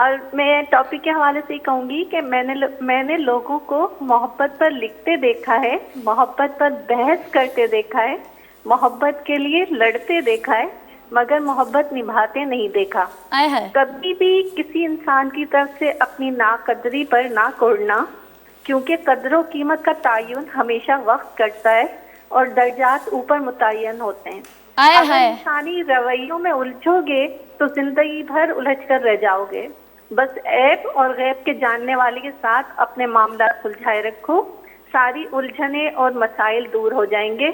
اور مين ٽاپڪ ڪي حوالي سي ڪهون گي ڪي مين ني لوگون ڪو محبت پر لکتي ديکها هي محبت پر بحث ڪرتي ديکها هي محبت ڪي ليي لڙتي ديکها هي مگر محبت نڀاتي نهين ديکها ڪڀي ڀي ڪسي انسان ڪي طرف سي اپني ناقدري پر نا ڪڙنا ڪيونڪه قدر و قيمت ڪا تعين هميشه وقت ڪرتا هي اور درجات اوپر متعين هوتي هين اگر انساني رويون ۾ الجهو گي تو زندگي ڀر الجهه ڪر رهه جائو گي بس عيب اور غيب ڪي جانني والي ڪي ساٿ اپني معاملات سلجهائي رکو ساري الجهني اور مسائل دور هو جائين گي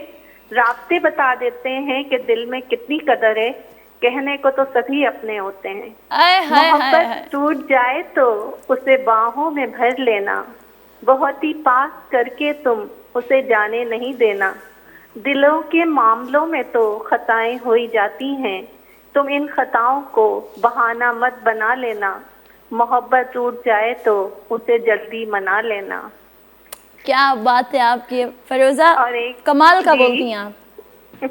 رابطي بتا ديتي هين ڪي دل ۾ ڪتني قدر هي ڪهني ڪو تو سڀي اپني هوتي هين محبت ٽوٽ جائي تو اسي باهون ۾ ڀر لينا بهت هي پاس ڪر ڪي تم اسي جاني نهين دينا دلون ڪي معاملون ۾ تو خطائين هوئي جاتي هين تم ان خطائون ڪو بهانا مت بنا لينا محبت ٽوٽ جائي تو اسي جلدي منا لينا. ڪيا بات هي آپ ڪي فيروزه ڪمال ڪا بولتي هين آپ.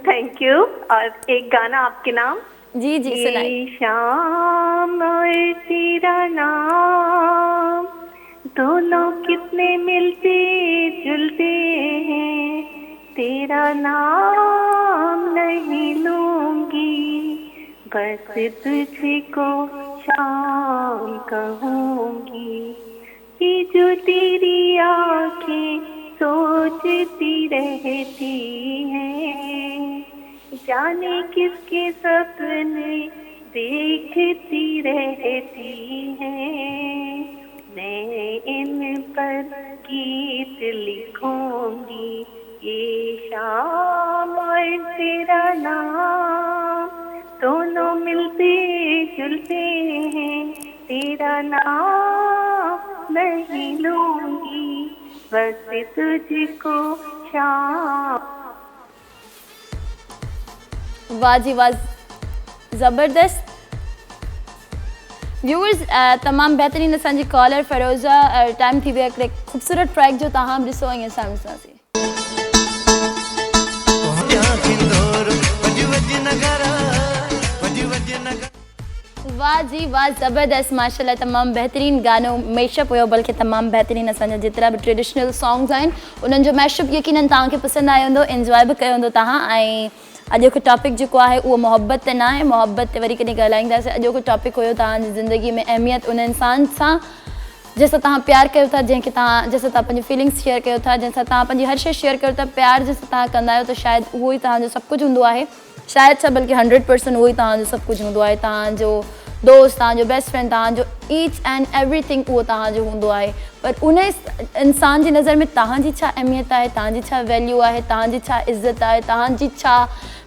Thank you اور ايڪ گانا آپ ڪي نام. جي جي سنائي. يي شام اور تيرا نام دونون ڪتني ملتي جلتي هين تيرا نام نهين لونگي بس تجهه ڪو شام ڪهونگي هي جو تيري آنکين سوچتي رهتي هين جاني ڪس ڪي سپني ديکتي رهتي هين مين ان پر گيت لکونگي يي شام اور تيرا نام دونون ملتي جلتي هين تيرا نام نهين لونگي بس تجهه ڪو شام. واه جي واه زبردست ويورز تمام بهترين اسان جي ڪالر فيروزه ٽائيم ٿي ويو هڪڙي خوبصورت ٽريڪ جو توهان به ڏسو ۽ اسان به ڏسنداسين. واه جي واه زبردست ماشاءالله تمام بهترين گانو ميش اپ هيو بلڪه تمام بهترين اسان جا جيترا به ٽريڊيشنل سانگز آهن انهن جو ميش اپ يقينن توهان کي پسند آيو هوندو انجواء به ڪيو هوندو توهان ۽ اڄوڪو ٽاپڪ جيڪو آهي اهو محبت تي ناهي محبت تي وري ڪڏهن ڳالهائينداسين اڄوڪو ٽاپڪ هيو توهان جي زندگي ۾ اهميت ان انسان سان جنهن سان توهان پيار ڪيو ٿا جنهن کي توهان جنهن سان توهان پنهنجي فيلنگس شيئر ڪيو ٿا جنهن سان توهان پنهنجي هر شيء شيئر ڪيو ٿا پيار جنهن سان توهان ڪندا آهيو ته شايد اهو ئي توهان جو سڀ ڪجهه هوندو آهي شايد ڇا بلڪه هنڊريڊ پرسنٽ اهو ئي توهان جو سڀ ڪجهه هوندو آهي توهان جو دوست توهان جو بيسٽ فرينڊ توهان جو ايچ اينڊ ايوري ٿنگ اهو توهان جو هوندو آهي پر ان انسان جي نظر ۾ توهان جي ڇا اهميت آهي توهان جي ڇا ويليو آهي توهان جي ڇا عزت آهي توهان جي ڇا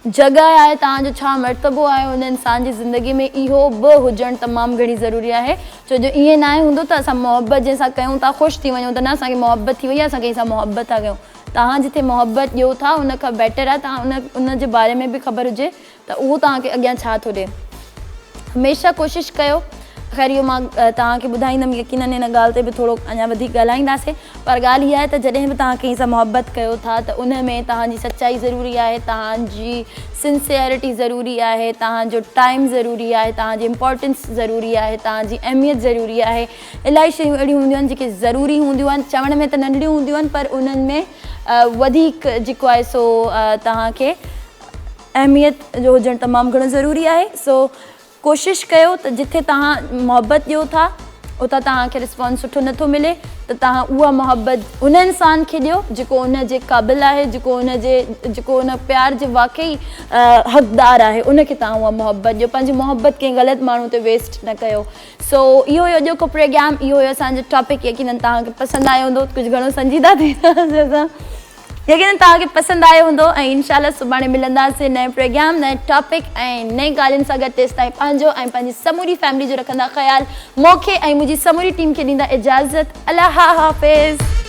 جڳهه آهي توهان جو ڇا مرتبو آهي ان انسان جي زندگي ۾ اهو به هجڻ تمام گهڻي ضروري آهي ڇو جو ائين ناهي هوندو ته اسان محبت جنهن سان ڪيون ٿا خوش ٿي وڃون ته نه اسان کي محبت ٿي وئي آهي اسان ڪنهن سان محبت ٿا ڪيون توهان جتي محبت ڏيو ٿا ان کان بيٽر آهي توهان ان ان جي باري ۾ به خبر هجي ته اهو توهان کي اڳيان ڇا ٿو ڏي. هميشه ڪوشش ڪيو خير اهو مان توهان کي ٻڌائيندم يقينن ان ڳالهه تي به ٿورو اڃا وڌيڪ ڳالهائينداسين پر ڳالهه اها آهي ته جڏهن به توهان ڪنهن سان محبت ڪيو ٿا ته ان ۾ توهان جي سچائي ضروري آهي، توهان جي سنسيئرٽي ضروري آهي، توهان جو ٽائيم ضروري آهي، توهان جي امپارٽنس ضروري آهي، توهان جي اهميت ضروري آهي. الاهي شيون اهڙيون هونديون آهن جيڪي ضروري هونديون آهن، چوڻ ۾ ته ننڍڙيون هونديون آهن پر انهن ۾ وڌيڪ جيڪو آهي سو توهان کي اهميت جو هجڻ تمام گهڻو ضروري آهي. سو ڪوشش ڪيو ته جٿي توهان محبت ڏيو ٿا اتان توهان کي رسپانس سٺو نٿو ملي ته توهان اها محبت ان انسان کي ڏيو جيڪو ان جي قابل آهي جيڪو ان جي جيڪو ان پيار جي واقعي حقدار آهي ان کي توهان اها محبت ڏيو پنهنجي محبت ڪنهن غلط ماڻهو تي ويسٽ نه ڪيو سو اهو هيو اڄوڪو پروگرام اهو هيو اسان جو ٽاپڪ يقينن توهان کي پسند آيو هوندو ڪجهه گهڻو سنجيده ٿي وياسين اسان يقينن توهان کي پسند آيو هوندو ۽ انشاء الله سڀاڻي ملنداسين نئين پروگرام نئين ٽاپڪ ۽ نئين ڳالهين سان گڏ تيستائين پنهنجو ۽ پنهنجي سموري فيملي جو رکندا خيال مون کي ۽ منهنجي سموري ٽيم کي ڏيندا اجازت الله حافظ.